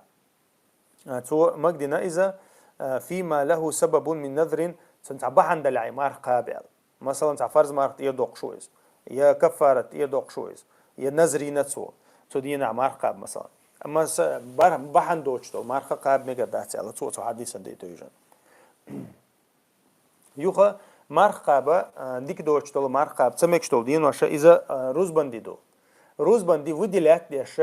э, цо мага дина иза, э, «фима лаху сабабун мин назрин», цуьнан цхьа бахьана далахь и марха кхаба аьлла. Масалан, цхьа фарз марха тӀера доккхуш ву иза, я каффарат тӀера доккхуш ву иза, я назр йина цо, цу дийнахь марха кхаба, масалан. Амма са-, бар-, бахьана доцуш долу марха кхаба мегар дац аьлла, цо цу хьадисан тӀе тевжина. Юха марха кхаба, а, дика доцуш долу марха кхаба ца мегаш долу денош, иза, а, рузбан ди ду. Рузбан ди выделять деш,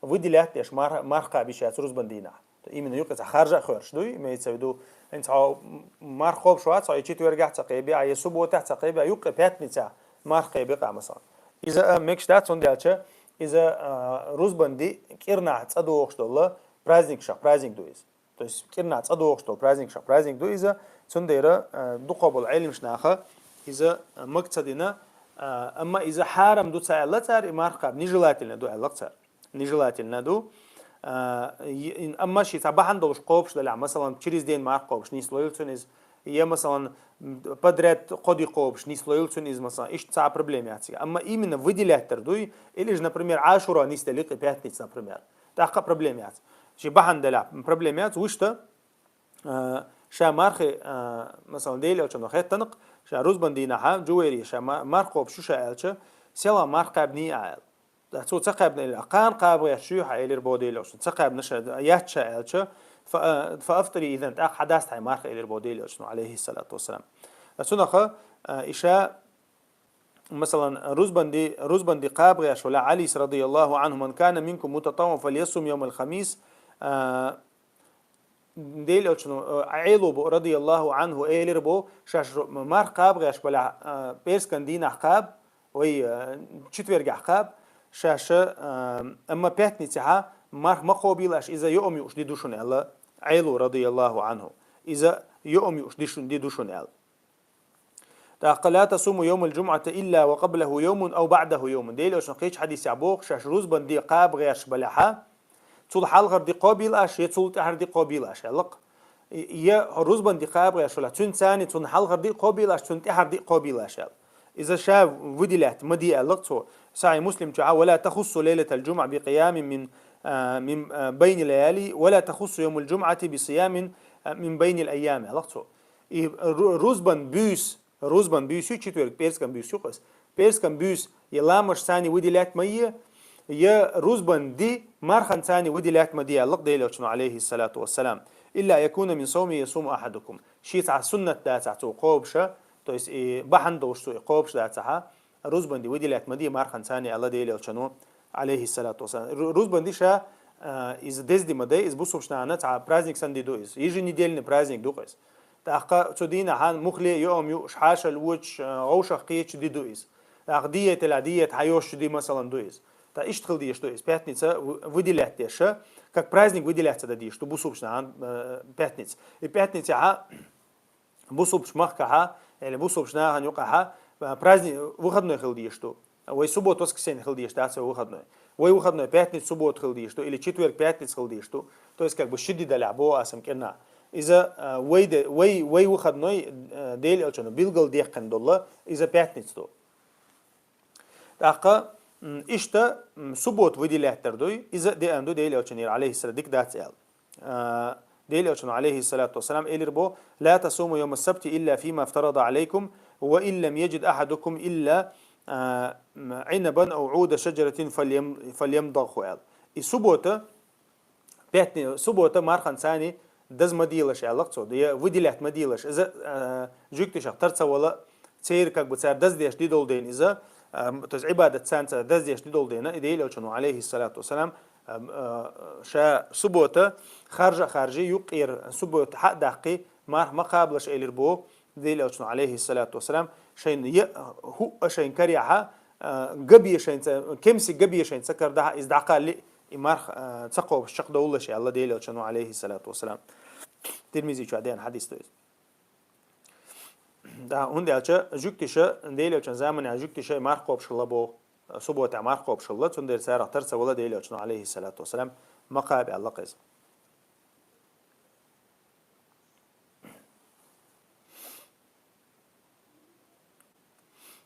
выделять деш мар-, марха кхаба йиш яц рузбан дийнахь. Именно юкъа цхьа харжа а хоьртуш дуй, имеется в виду, хӀинца хьо марха кхобуш вац, хьо и четвергехь ца кхебе, я субботехь ца кхебе, юкъа пятницехь марха кхебе къа, масалан. Иза, а, мегаш дац, цундела аьлча, иза, а, рузбан ди кӀирнахь цӀа дохуш долу праздникашах праздник ду иза. То есть кӀирнахь цӀа дохуш долу праздникашах праздник ду иза, цундела, а, дукхахболу Ӏеламнаха иза, а, мага ца дина, а, амма иза хьарам ду ца аьлла цара, и марха кхаба нежелательно ду аьлла цара. Нежелательно ду. А, и-, ин-, амма ши цхьа бахьана долуш кхобуш далахь, масалан, через день марха кхобуш нислойла цуьнан иза, я, масалан, м, подряд кхо ди кхобуш нислойла цуьнан иза, масалан, иштта цхьа а проблема яц. Амма именно выделять дар дуй, или же, например, Ашура нисделла юкъа пятница, например. ТӀаккха проблема яц. Ши бахьана далахь, проблема яц, вуьшта, а, ша мархи, а, масалан, Дела Элчано хеттанакх, ша рузбан дийнахьа, Джувайри, ша ма-, марха кхобуш ю ша аьлча, села марха кхаьбний а аьлла. Цо ца кхаьбна элира, кхана кхаба гӀерташ ю хьо элира бо Дела Элчано. Ца кхаьбна ша, яц ша аьлча, фа, а, фа афтари изан, тӀаккха хьадаста хьайн марха элира бо Дела Элчано, алейхиссалату вассалам. Цунаха, а, иша, масалан, рузбан ди, рузбан ди кхаба гӀерташ вала Ӏалис радияллаху анху, ман кана минкум мутатавван фальясум йомал хамис, а, Дела Элчано, э, Ӏелу бо, радияллаху анху, элира бо, шаьш ро-, марха кхаба гӀерташ балахь, э, пӀераскан дийнахь кхаба, вай, э, четвергехь кхаба, шаьш, э, амма пятницехьа марха ма кхобийла аш, иза йоам юуш ди ду шуна аьлла, Ӏелу, радияллаху анху. Иза йоам юуш ди шун-, ди ду шуна аьлла. ТӀаккха ла тасуму йомал джумъата илла ва къаблаху йомун ав баъдаху йомун. Дела Элчано кхечу хьадисехь боху, шаьш рузбан де кхаба гӀерташ балахьа, цул хьалхара де кхобийла аш, я цул тӀаьхьара де кхобийла аш, аьлла-кх. Я рузбан де кхаба гӀерташ валахь, цуьнан царни цунна хьалхара де кхобийла аш, цунна тӀаьхьара де кхобийла аш, аьлла. Иза ша выделять ма де, аьлла-кх цо. Сахьихь Муслим чохь, ва ла тахуссу лайлатал джумъа би къиямин мин, а, мин, а, байни лаяли, ва ла тахуссу йомал джумъати би сиямин, а, мин байнил айям, аьлла-кх цо. И ру-, рузбан буьйса, рузбан буьйса ю четверг, пӀераскан буьйса ю-кх иза. ПӀераскан буьйса я ламаш царни выделять ма е, я рузбан ди мархан царни выделять ма де, аьлла-кх Дела Элчано, алейхиссалату вассалам. Илла якуна мин сауми ясуму ахадукум. Ши цхьа суннат дацахь цо кхобуша, то есть и бахьана долуш цо и кхобуш дацахьа, рузбан ди выделять ма де мархан царни, аьлла Дела Элчано, алейхиссалату вассалам. Ру-, рузбан ди ша, а, иза деза ди ма дай, иза бусулбачу нахана цхьа праздник санна ди ду иза. Еженедельный праздник ду-кх иза. ТӀаккха цу дийнахьа мухле йоам юуш, хьаша луучу, а, гӀовшах кхечу ди ду иза. ТӀаккха диеталахь диета хьайошучу ди, масалан, ду иза. ТӀаккха иштта хила дезаш ду иза. Пятница в-, выделять деш, как праздник выделять ца дан дезаш ду бусулбачу нахана, а, пятница. И пятницехьа бусулбачу махкахьа, или бусулбачу нахана юкъахьа, а, праздник, выходной хила дезаш ду. Вай суббота, воскресенье хила дезаш дац вай выходной. Вай выходной пятница, суббота хила дезаш ду, или четверг, пятница хила дезаш ду. То есть, как бы, ши ди далахь боху аса кӀирна. Иза, а, вай де-, вай, вай выходной, а, Дела Элчано билгал дехкина долла, иза пятница ду. ТӀаккха, м, иштта, м, суббота выделять дар дуй, иза деана ду Дела Элчанера, алейхиссалам, дика дац аьлла. А, Дела Элчано, алейхиссалату вассалам, элира бо: «Ла тасуму йома сабти илла фима фтарада алейкум, ва ин лам яджид ахадукум илла, а, м, инабан ав уда шаджаратин фальям-, фальямдагху», аьлла. И суббота, пятни-, суббота мархан царни даз ма делаш, аьлла-кх цо, я выделять ма делаш. Иза, а, жуьгташах тар ца вала, церан, как бы, цара даздеш ди долу дела иза, а, то есть Ӏибадат царна цара даздеш ди долу дела, и Дела Элчано, алейхиссалату вассалам, а, а, ша суббота харжа а харжи, юккъера суббота хьа а даккхи, марха ма кхабалаш элира бо Дела Элчано, алейхиссалату вассалам, шайна я хӀуъа шайна карехьа, а, габе шайна ца, кемсиг габе шайна ца карадахьа, иза дӀакхалли, и марха, а, ца кхобуш чекхдовлалаш, аьлла Дела Элчано, алейхиссалату вассалам. Тирмизи чохь деана хьадис ду иза. Да, хӀунда аьлча жуьгтиша, Дела Элчан заманехь жуьгтиша марха кхобуш хилла боху, субботехь марха кхобуш хилла, цундела царах тар ца вала Дела Элчано, алейхиссалату вассалам, ма кхаба аьлла кхеза.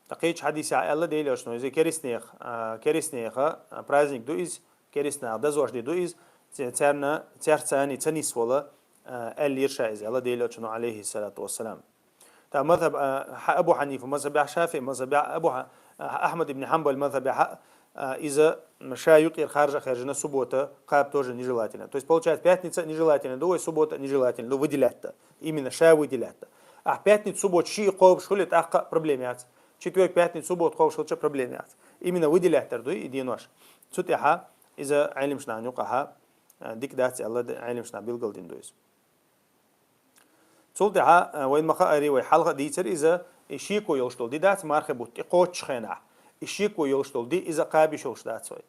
ТӀаккха кхеча хьадисехь аьлла Дела Элчано, иза керастнех, а, керастнеха, а, праздник ду иза, керастнаха дозош ди ду иза, ц-, царна, царца цхьана ца нисвала, а, аьлла йира ша иза, аьлла Дела Элчано, алейхиссалату вассалам. ТӀаккха мазхаб, а, Хьа-, Абу Хьанифа мазхабехь, Шафиъ мазхабехь, Абу Хьа-, а, Ахьмад ибн Хьанбал мазхабехь, а, иза ша юкъера харжа хержина суббота кхаба тоже нежелательно. То есть, получается, пятница нежелательно ду, вай суббота нежелательно ду, выделять-то. Именно ша выделять-то. А пятницу, субботу шиъ кхобуш хуле, тӀаккха проблема яц. Четверг, пятницу, субботу кхобуш хилча проблема яц. Именно выделять дар дуй и денош. Цу тӀехьа иза Ӏелимаш нахана юкъахьа, а, дика дац аьлла, Ӏелимаш наха билгалдина ду иза. Цул тӀехьа, а, вайна ма хаъара, вай хьалха а дийцар иза, и шеко йолуш долу ди дац, мархи бутт тӀекхочучу хенахь. И шеко йолуш долу ди, иза кхаба йиш йолуш дац вай.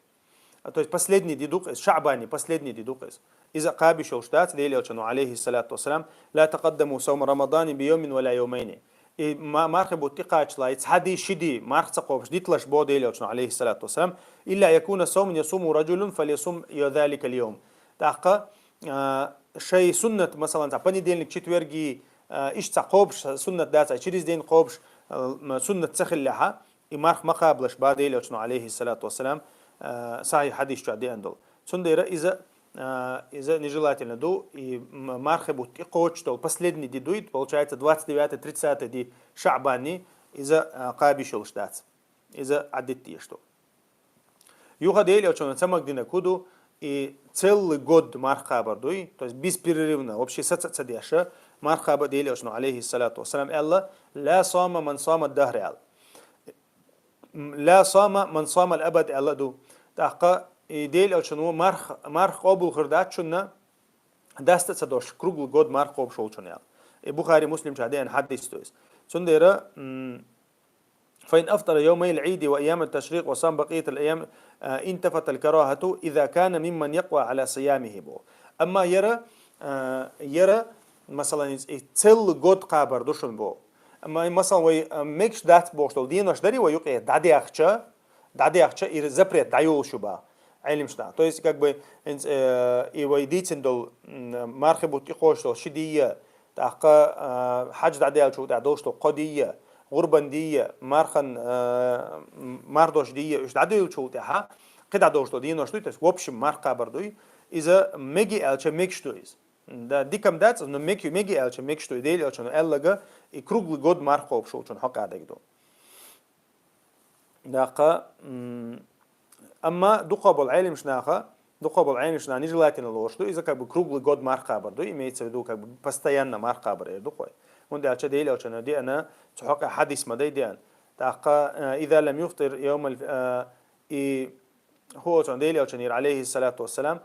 А, то есть последний ди ду-кх иза, ШаӀбани последний ди ду-кх иза. Иза кхаба йиш йолуш дац, Дела Элчано, алейхиссалату вассалам, «لا تقدموا صوم رمضان بيوم ولا يومين». И ма-, мархи бутт тӀекхачале, цхьа ди, ши ди марха ца кхобуш диталаш боху Дела Элчано, алейхиссалату вассалам, «إلا أن يكون صوم يصومه رجل فليصم ذلك اليوم». ТӀаккха, а, шайн суннат, масалан, цхьа понедельник, четверг, а, иштта цхьа кхобуш суннат дац, а, через день кхобуш, а, м, суннат ца хиллехьа, и марха ма кхабалаш боху Дела Элчано, алейхиссалату вассалам, а, сахьихь хьадис чохь деана долу. Цундела иза, а, иза нежелательно ду, и м-, мархи бутт тӀекхочуш долу последний ди дуй, получается, двадцать девятый, тридцатый ди ШаӀбани, иза, а, кхаба йиш йолуш дац. Иза Ӏадитта дезаш ду. Юха Дела Элчано ца магадинарг хӀун ду, и целый год марха кхабар дуй, то есть беспрерывно, вообще саца а ца деш, марха кхаба Дела Элчано, алейхиссалату вассалам, аьлла, «لا صام من صام الدهر», аьлла. «لا صام من صام الأبد», аьлла ду. ТӀаккха и Дела Элчано марха, марха къобал хир дац шуна, даста а ца дош, круглый год марха кхобуш волчунна аьлла. И Бухари, Муслим чохь деана хьадис ду иза. Цундела, м, «فإن أفطر يومي العيد وأيام التشريق وصام بقية الأيام، а, انتفت الكراهة إذا كان ممن يقوى على صيامه», боху. Амма яра, а, яра, масалан, и целый год кхабар ду шуна боху. Амма, масалан, вай, а, мегаш дац бохуш долу денош дарий вай юкъе дӀадаьхча, дӀадаьхча, и запрет дӀайолуш ю боху Ӏелимаш наха. То есть, как бы, хӀинца, э, и вай дийцина долу, м, мархи бутт тӀекхочуш долу ши ди а, тӀаккха, а, хьаьж дӀадаьллачул тӀаьхьа долуш долу кхо ди а, гӀурбан ди а, мархан, а, м, мардош ди а, уьш дӀадоьллачул тӀаьхьа, кхидӀа долуш долу денош дуй, то есть, в общем, марха кхабар дуй, иза мега аьлча мегаш ду иза. Да, дика-м дац, но мег-, мега аьлча мегаш ду, и Дела Элчано аьлларг, и круглый год марха кхобуш волчун хьокъехь дерг ду. ТӀаккха, м, амма дукхах болу Ӏелимаш наха, дукхах болу Ӏелимаш наха нежелательно лоруш ду, иза как бы круглый год марха кхабар ду, имеется в виду, как бы постоянно марха кхабар эр ду-кх вай. ХӀунда аьлча Дела Элчано деана, цу хьокъехь хьадис ма дай деана. ТӀаккха, э, «إذا لم يفطر يوم ال-», э, и хӀу оцу Дела Элчанера, алейхиссалату вассалам,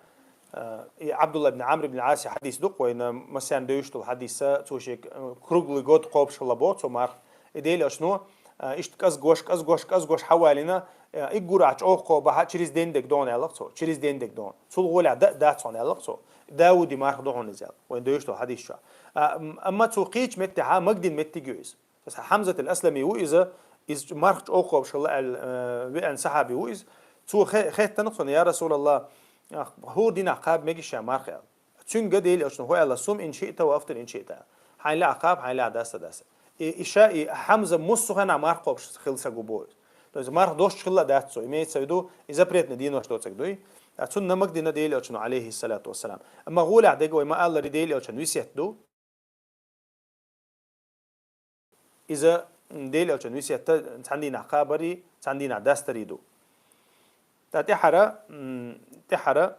а, и Абдулла ибн Амр ибн Ӏаси хьадис ду-кх вайна, массарна девзаш долу хьадис, цо шега, а, круглый год кхобуш хилла боху цо марха. И Дела Элчано, а, иштта кӀазгош, кӀазгош, кӀазгош хьавалийна, а, уггар а чӀогӀа кхобахь, через день дерг ду хьуна аьлла цо, через день дерг ду хьуна. Цул гӀолехь да-, дац хьуна аьлла цо. Дауди марха ду хьуна иза аьлла, вайна девзаш долу хьадис чохь. А, м-, амма цо кхечу меттехь магадина меттиг ю иза. Аса Хьамзат ал-Аслами ву иза, иза чӀ-, марха чӀогӀа кхобуш хилла аьлла, э, веана сахьаби ву иза. Цо хе-, хеттанакх цунна: «Я Расулаллах, хӀора динахь кхаба мегий ша марха?» аьлла. Цуьнга Дела Элчано хӀу аьлла: «صم إن شئت وأفطر إن شئت». Хьайна лаахь кхаба, хьайна лаахь даста, даста. И, и ша, и Хьамза массо а хенахь марха кхобуш хилла саг ву боху иза. То есть марха дош хилла а дац цо, имеется в виду, и запретный денош доцург дуй. Ткъа цунна магадина Дела Элчано, алейхиссалату вассалам. Амма гӀолехь дерг вай ма-аллара Дела Элчан весет ду. Иза, м, Дела Элчан весетта цхьана дийнахь кхабарий, цхьана дийнахь дастарий ду. Ткъа тӀаьхьара, м, тӀаьхьара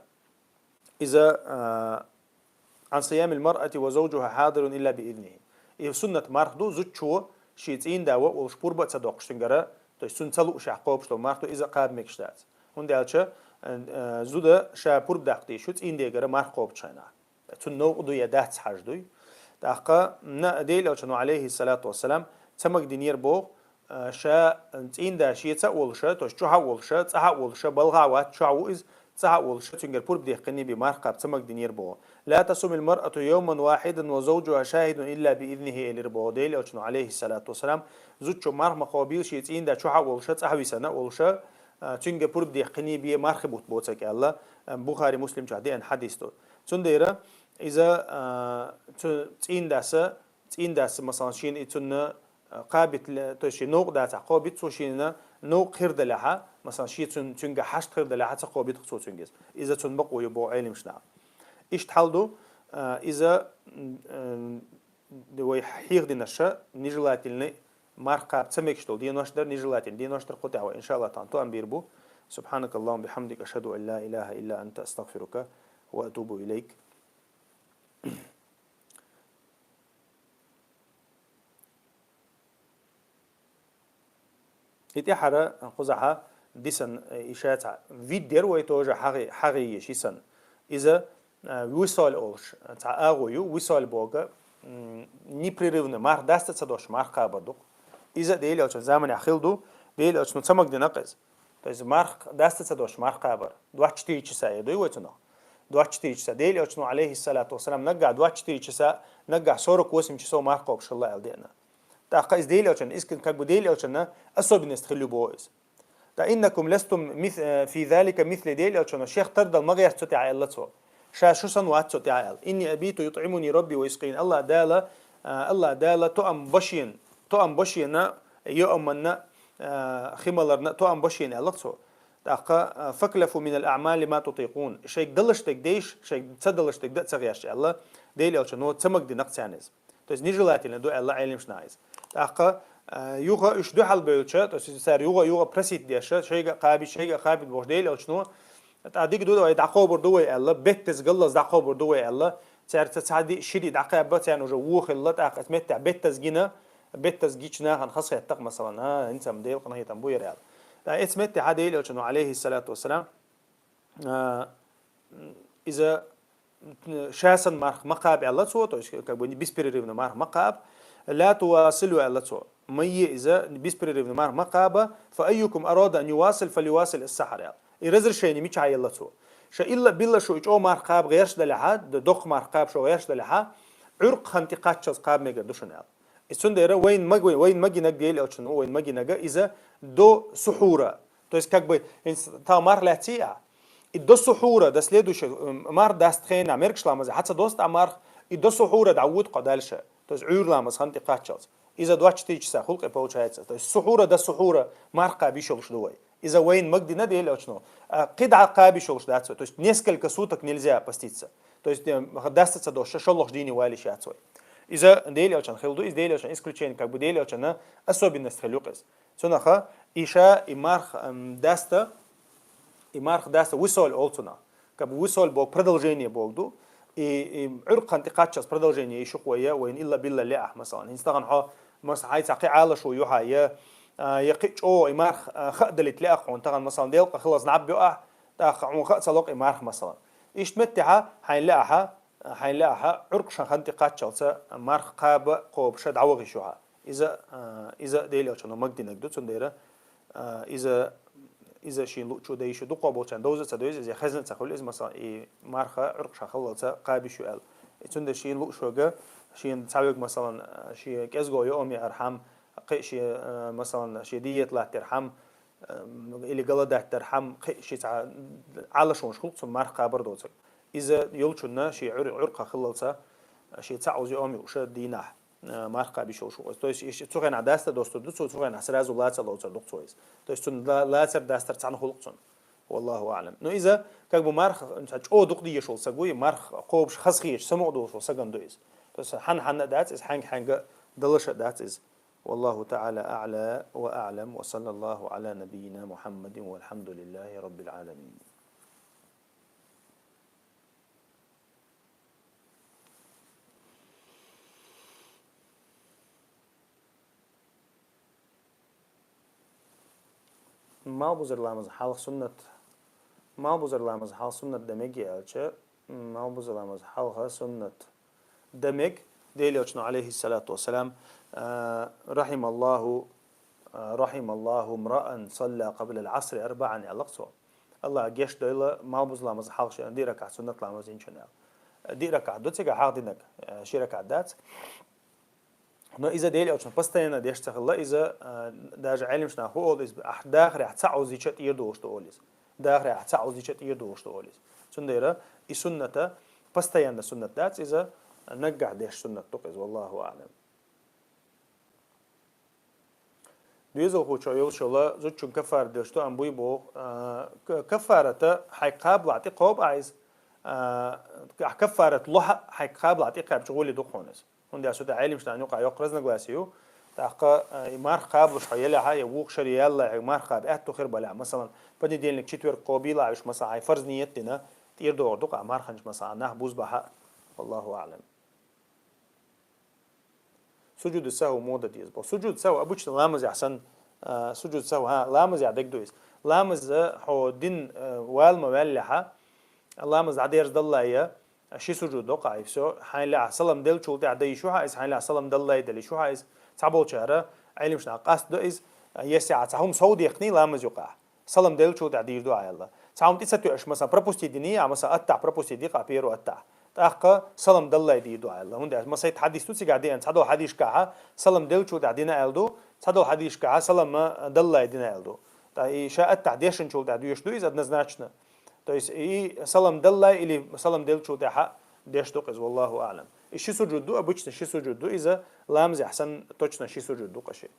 иза, а, «عن صيام المرأة وزوجها حاضر إلا بإذنه». И суннат марха ду, зудчо шен цӀийнда ван волуш пурба а ца доккхуш цуьнгара, то есть цунна ца луушехь кхобуш долу марха ду, иза кхаба мегаш дац. ХӀунда аьлча, а, а, зуда ша пурба даккха дезаш ю цӀийндегара марха кхобучу хенахь. Цунна новкъа дуй я дац хьажа дуй. ТӀаккха на Дела Элчано, алейхиссалату вассалам, ца магадинера боху, а, ша цӀийнда шеца а волуша, то есть чохь а волуша, цӀахь а волуша, балха а вац, чохь а ву иза, цӀахь а волуша, цуьнгара пурба дехкиний бен марха кхаба ца магадинера боху. «لا تصم المرأة يوما واحدا وزوجها شاهد إلا بإذنه», элира боху Дела Элчано, алейхиссалату вассалам. Зудчо марха ма кхобийла шен цӀийнда чохь а волуша, цӀахь а висана а волуша, а, цуьнга пурба дехкиний бен мархи бутт боцург аьлла, Бухари, Муслим чу деана хьадис ду. Цундела иза, а, цу цӀийндаса, цӀийндаса, масалан, шийна и цунна, а, кхабита ле-, то есть ший новкъа дацахь кхобита цо шийна, новкъа хир далехьа, масалан, ший цун-, цуьнга хьашт хир далехьа, ца кхобита цо цуьнга иза. Иза цунна бакъо ю боху Ӏеламнаха. Иштта хьал ду, а, иза, м, м, Д-, вай хьехдинарш нежелательный марха кхаба ца мегаш долу денош дара, нежелательный денош дара, кху тӀехь вай, иншааллахӀ таӀала, тоам бийр бу. سبحانك اللهم وبحمدك، أشهد أن لا إله إلا أنت، أستغفرك وأتوب إليك. И тӀаьхьара кхузахьа дисан, э, и ша цхьа вид дера вай тоже хьагӀе-, хьагӀе еш, и санна. Иза, э, висол олуш цхьа агӀо ю, висол боху, м, непрерывно марха даста ца дош марха кхабар ду-кх. Иза Делан Элчан заманахь хилла ду, Делан Элчано ца магадина-кх иза. То есть марха даста ца дош марха кхабар. Двадцать четыре часа эр ду вай цунах. Двадцать четыре часа. Делан Элчано, алейхиссалату вассалам, наггахь двадцать четыре часа, наггахь сорок восемь часов марха кхобуш хилла аьлла деана. ТӀаккха иза Делан Элчан, иза как бы Делан Элчан особенность хилла ю боху иза. ТӀаккха «إنكم لستم مث-، في ذلك مثلي», Делан Элчано шех тардал ма гӀерта цу тӀехь аьлла цо. Ша шу санна вац цу тӀехь аьлла. «إني أبيت يطعمني ربي ويسقين». АллахӀ Дала, а, АллахӀ Дала тоам башена, тоам башена, йоаманна, а, хи маларна тоам башена аьлла цо. ТӀаккха, а, «فاكلفوا من الأعمال ما تطيقون». Шайга далаш дерг дейша, шайга ца далаш дерг дан а ца гӀерта аьлла, Делан Элчано ца магадина-кх царна иза. То есть нежелательно ду аьлла Ӏеламнаха иза. ТӀаккха, а, юха уьш дуьхьал бевлча, то есть цара юха-юха просить деш, шайга а кхабийта, шайга а кхабийта бохуш Делан Элчано, тӀаккха дика ду вай, дӀакхобур ду вай аьлла, беттаза галлалц дӀакхобур ду вай аьлла, цара ца цхьа-диъ, ши-диъ дӀакхаьбба, царна уже вон хилла, тӀаккха оцу меттехь беттаза гина, беттаза гича нахана хазахетта-кх, масалан, а, хӀинца-м Делан къинхетам бу яра аьлла. ТӀаккха оцу меттехь Делан Элчано, алейхиссалату вассалам, а, иза ша санна марха ма кхаба аьлла цо, то есть как бы беспрерывно марха ма кхаба, لا تواصلوا аьлла цо. Ма е иза беспрерывно марха ма кхаба, فأيكم أراد أن يواصل فليواصل السحر аьлла. И разрешение мичахь елла цо? Ша илла-билла шу и чӀогӀа марха кхаба гӀерташ далехьа, д-, доккха марха кхаба шу гӀерташ далехьа, Ӏуьркъа хан тӀе кхаччалц кхаба мегар ду шуна аьлла. И цундела вайна маг-, вайна магийнарг Делан Элчано, вайна магийнарг иза до сухьура. То есть, как бы, хӀинца тахана марха лаьций ахь? И до сухьура, до следующего, м, марха даста хенахь, мергаш ламаза хьа ца доста а марха, и до сухьура дӀавоьду-кх хьо дальше. То есть, Ӏуьйра ламаз хан тӀе кхаччалц. Иза двадцать четыре часа хулкъе получается. То есть, сухьура до сухьура марха кхаба йиш йолуш ду вай. Иза вайна магадина Делан Элчано. А, кхидӀа кхаба йиш йолуш дац вай. То есть, несколько суток нельзя поститься. То есть, э, даста ца дош, шолгӀачу дийне вала йиш яц вай. Иза Делан Элчан хилла ду, иза Делан Элчан исключение, как бы Делан Элчан особенность хилла ю-кх иза. Цунах и ша, и марха, ам, даста, и марха даста висол олу цунах. Как бы висол боху продолжение боху ду. И, и Ӏуьркъа хан тӀе кхаччалц продолжение йиш ю-кх вай, я вайна илла-билла лаахь, масалан. ХӀинца тахана хьо, маса, хьайца кхин Ӏалашо ю хьан, я, а, я кхин чӀогӀа и марха, а, хаа далийта лаахь хьуна. Тахана, масалан, делкъа хилаза наб йо ахь, тӀаккха хьуна хаа ца ло-кх и марха, масалан. Иштта меттехьа хьайна лаахьа, хьайна лаахьа, Ӏуьркъа шан хан тӀе кхаччалца марха кхаба кхобуш дӀаваха йиш ю хьан. Иза, а, иза Делан Элчано магадинарг ду, цундела, а, иза, иза шена луъчо дан йиш ю, дукхахболчарна довза а ца довза иза, я хезна а ца хуьлу иза, масалан, и марха Ӏуьркъа шан хиллалца кхаба йиш ю аьлла. И цундела шена луъушверга, шена цхьаверг, масалан, шен кӀезиго йоам яархьама, кхин шен, а, масалан, шен диета латтархьама, а, или голодать дархьама, кхин шен цхьа Ӏалашонаш хуьлу-кх цунна марха кхабар доцург. Иза йолчунна шен Ӏуьр-, Ӏуьркъа хиллалца, шен цхьа оза йоам юуш дийнахь, а, марха кхаба йиш йолуш ву иза. То есть, иш-, цу хенахь даста достур ду цо, цу хенахь сразу лаца лоцур ду-кх цо иза. То есть, цунна ла-, лацар дастар цхьаьна хуьлу-кх цунна. Валлаху аӀлам. Ну, иза, как бы, марха, м, цхьа чӀогӀа дукха дезаш волу саг ву, и марха кхобуш хазахеташ, самукъа долуш волу сагана ду иза. То есть, хьанна-хьанна а дац иза, хьаьнга-хьаьнга далаш а дац иза. والله تعالى أعلى وأعلم، وصلى الله على نبينا محمد، والحمد لله رب العالمين. Малхбузар ламаза хьалха суннат. Малхбузар ламаза хьалха суннат дан мега аьлча, малхбузар ламаза хьалха суннат дан мега, Делан Элчано, алейхиссалату вассалам, а, رحم الله، а, رحم الله امرأ صلى قبل العصر أربعا аьлла-кх цо. АллахӀа гечдойла малхбуза ламаза хьалха шена диъ ракаӀат суннат ламаз динчунна аьлла. Диъ ракаӀат ду цигахь хьахдинарг, а, ши ракаӀат дац. Но иза Делан Элчано постоянно деш ца хилла, иза, а, даже Ӏеламнаха хӀу олу иза, ахь дахарехь цхьаъ озийча тӀера долуш ду олу иза. Дахарехь цхьаъ озийча тӀера долуш ду олу иза. Цундела и сунната, постоянно суннат дац иза, наггахь деш суннат ду-кх иза, валлаху аълам. Доьзалхочо йолчул зудчун каффарат деш ду, ам буй боху, а, к-, каффарата хьайга кхабалахь тӀе кхобу Ӏа иза, а, ахь каффарат лохьа хьайга кхабалахь тӀе кхаьбча гӀоли ду-кх хьуна иза. ХӀунда аьлча цу тӀехь Ӏелимаш нахана юкъахь йоккха разногласие ю. ТӀаккха, а, и марха кхабалуш хьо елахь а, я вукху шаре ялалахь хьоьга марха кхаба аьтту хир балахь, масалан, понедельник, четверг кхобийла Ӏа уьш, масалан, хьайн фарз ният а дина, тӀера догӀур ду-кх ахь марханаш, масалан, нах бузбахь а. Валлаху аълам. Суджуду сахв муха дан деза боху. Суджуду сахв обычно ламазехь санна, а, суджуду сахв, хӀа, ламазехь дерг ду иза. Ламаз, а, хьо дина, а, вала ма ваьллехь а, ламаз дӀадерзадаллалц а, ши суджуд до-кх Ӏа, и всё. Хьайна лаьа салам деллачул тӀаьхьа дан йиш ю хьан иза, хьайна лаьа салам даллалц а дан йиш ю хьан иза. Цхьаболчара, Ӏелимаш наха къаста до иза, если ахь цхьа хӀума сов дехкиний ламаза юкъахь, салам деллачул тӀаьхьа дийр ду Ӏа аьлла. Цхьа хӀума тӀе ца тоьаш, масалан, пропустить диний, а, масалан, аттахь пропустить ди-кх Ӏа, первый аттахь. ТӀаккха салам даллалц дийр ду Ӏа аьлла. ХӀунда аьлча массайтта хьадис ду цигахь деана, цхьадолу хьадисашкахь салам деллачул тӀаьхьа дина аьлла ду, цхьадолу хьадисашкахь салам даллалц дина аьлла ду. ТӀаккха и ша аттахь дешначул тӀаьхьа доьшуш ду иза однозначно. То есть и салам даллалц или салам деллачул тӀаьхьа деш ду-кх иза, валлаху аълам. И ши суджуд ду, обычно ши суджуд ду иза, ламазехь санна точно ши суджуд ду-кх ши.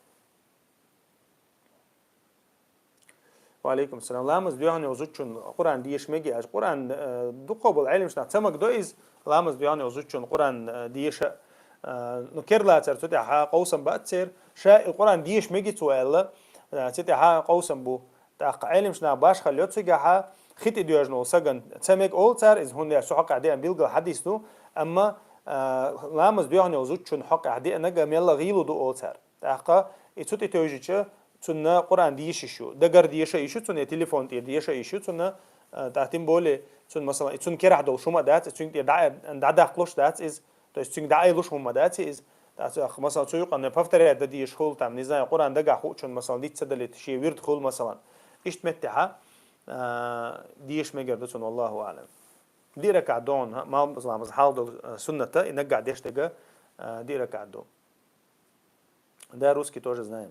Ва алейкум салам. Ламаз доьхна йолу зудчун Къуръан деша мегий аьлча? Къуръан, э, дукхахболу Ӏелимаш наха ца магадо иза, ламаз доьхна йолу зудчун Къуръан, э, деша, э, ну, керлацар цу тӀехь къовсам бац церан. Ша и Къуръан деша мегий цо аьлла, э, цу тӀехь къовсам бу. ТӀаккха Ӏелимаш наха башхалла йо цигахь, хи тӀе доьжна волу сагана ца мега олу цара иза, хӀунда аьлча цу хьокъехь деана билггал хьадис ду, амма, э, ламаз доьхна йолу зудчун хьокъехь деанарг мелла гӀийла ду олу цара. ТӀаккха и цу тӀе тевжича, цунна Къуръан деша йиш ю. Дагара деша йиш ю цунна, я телефон тӀера деша йиш ю цунна, а, тӀаккха тем более, цунна, масалан, и цунна керахь долуш хӀума а дац, и цуьнга тӀера дӀа-, дӀадаккхалуш дац иза, то есть цуьнга дӀаайлуш хӀума дац иза. ТӀаккха цо, масалан, цу юкъана повторять дан дезаш хуьлу, там, не знаю, Къуръан дагахь хуучунна, масалан, диц ца далийта, шен вирд хуьлу, масалан. Иштта меттехь, а, деша мегар ду цунна, валлаху аълам. Диъ ракаӀат догӀун, малхбуза ламаз хьалха долу, а, суннат, и наггахь деш дерг, а, диъ ракаӀат ду. Да, русский тоже знаем.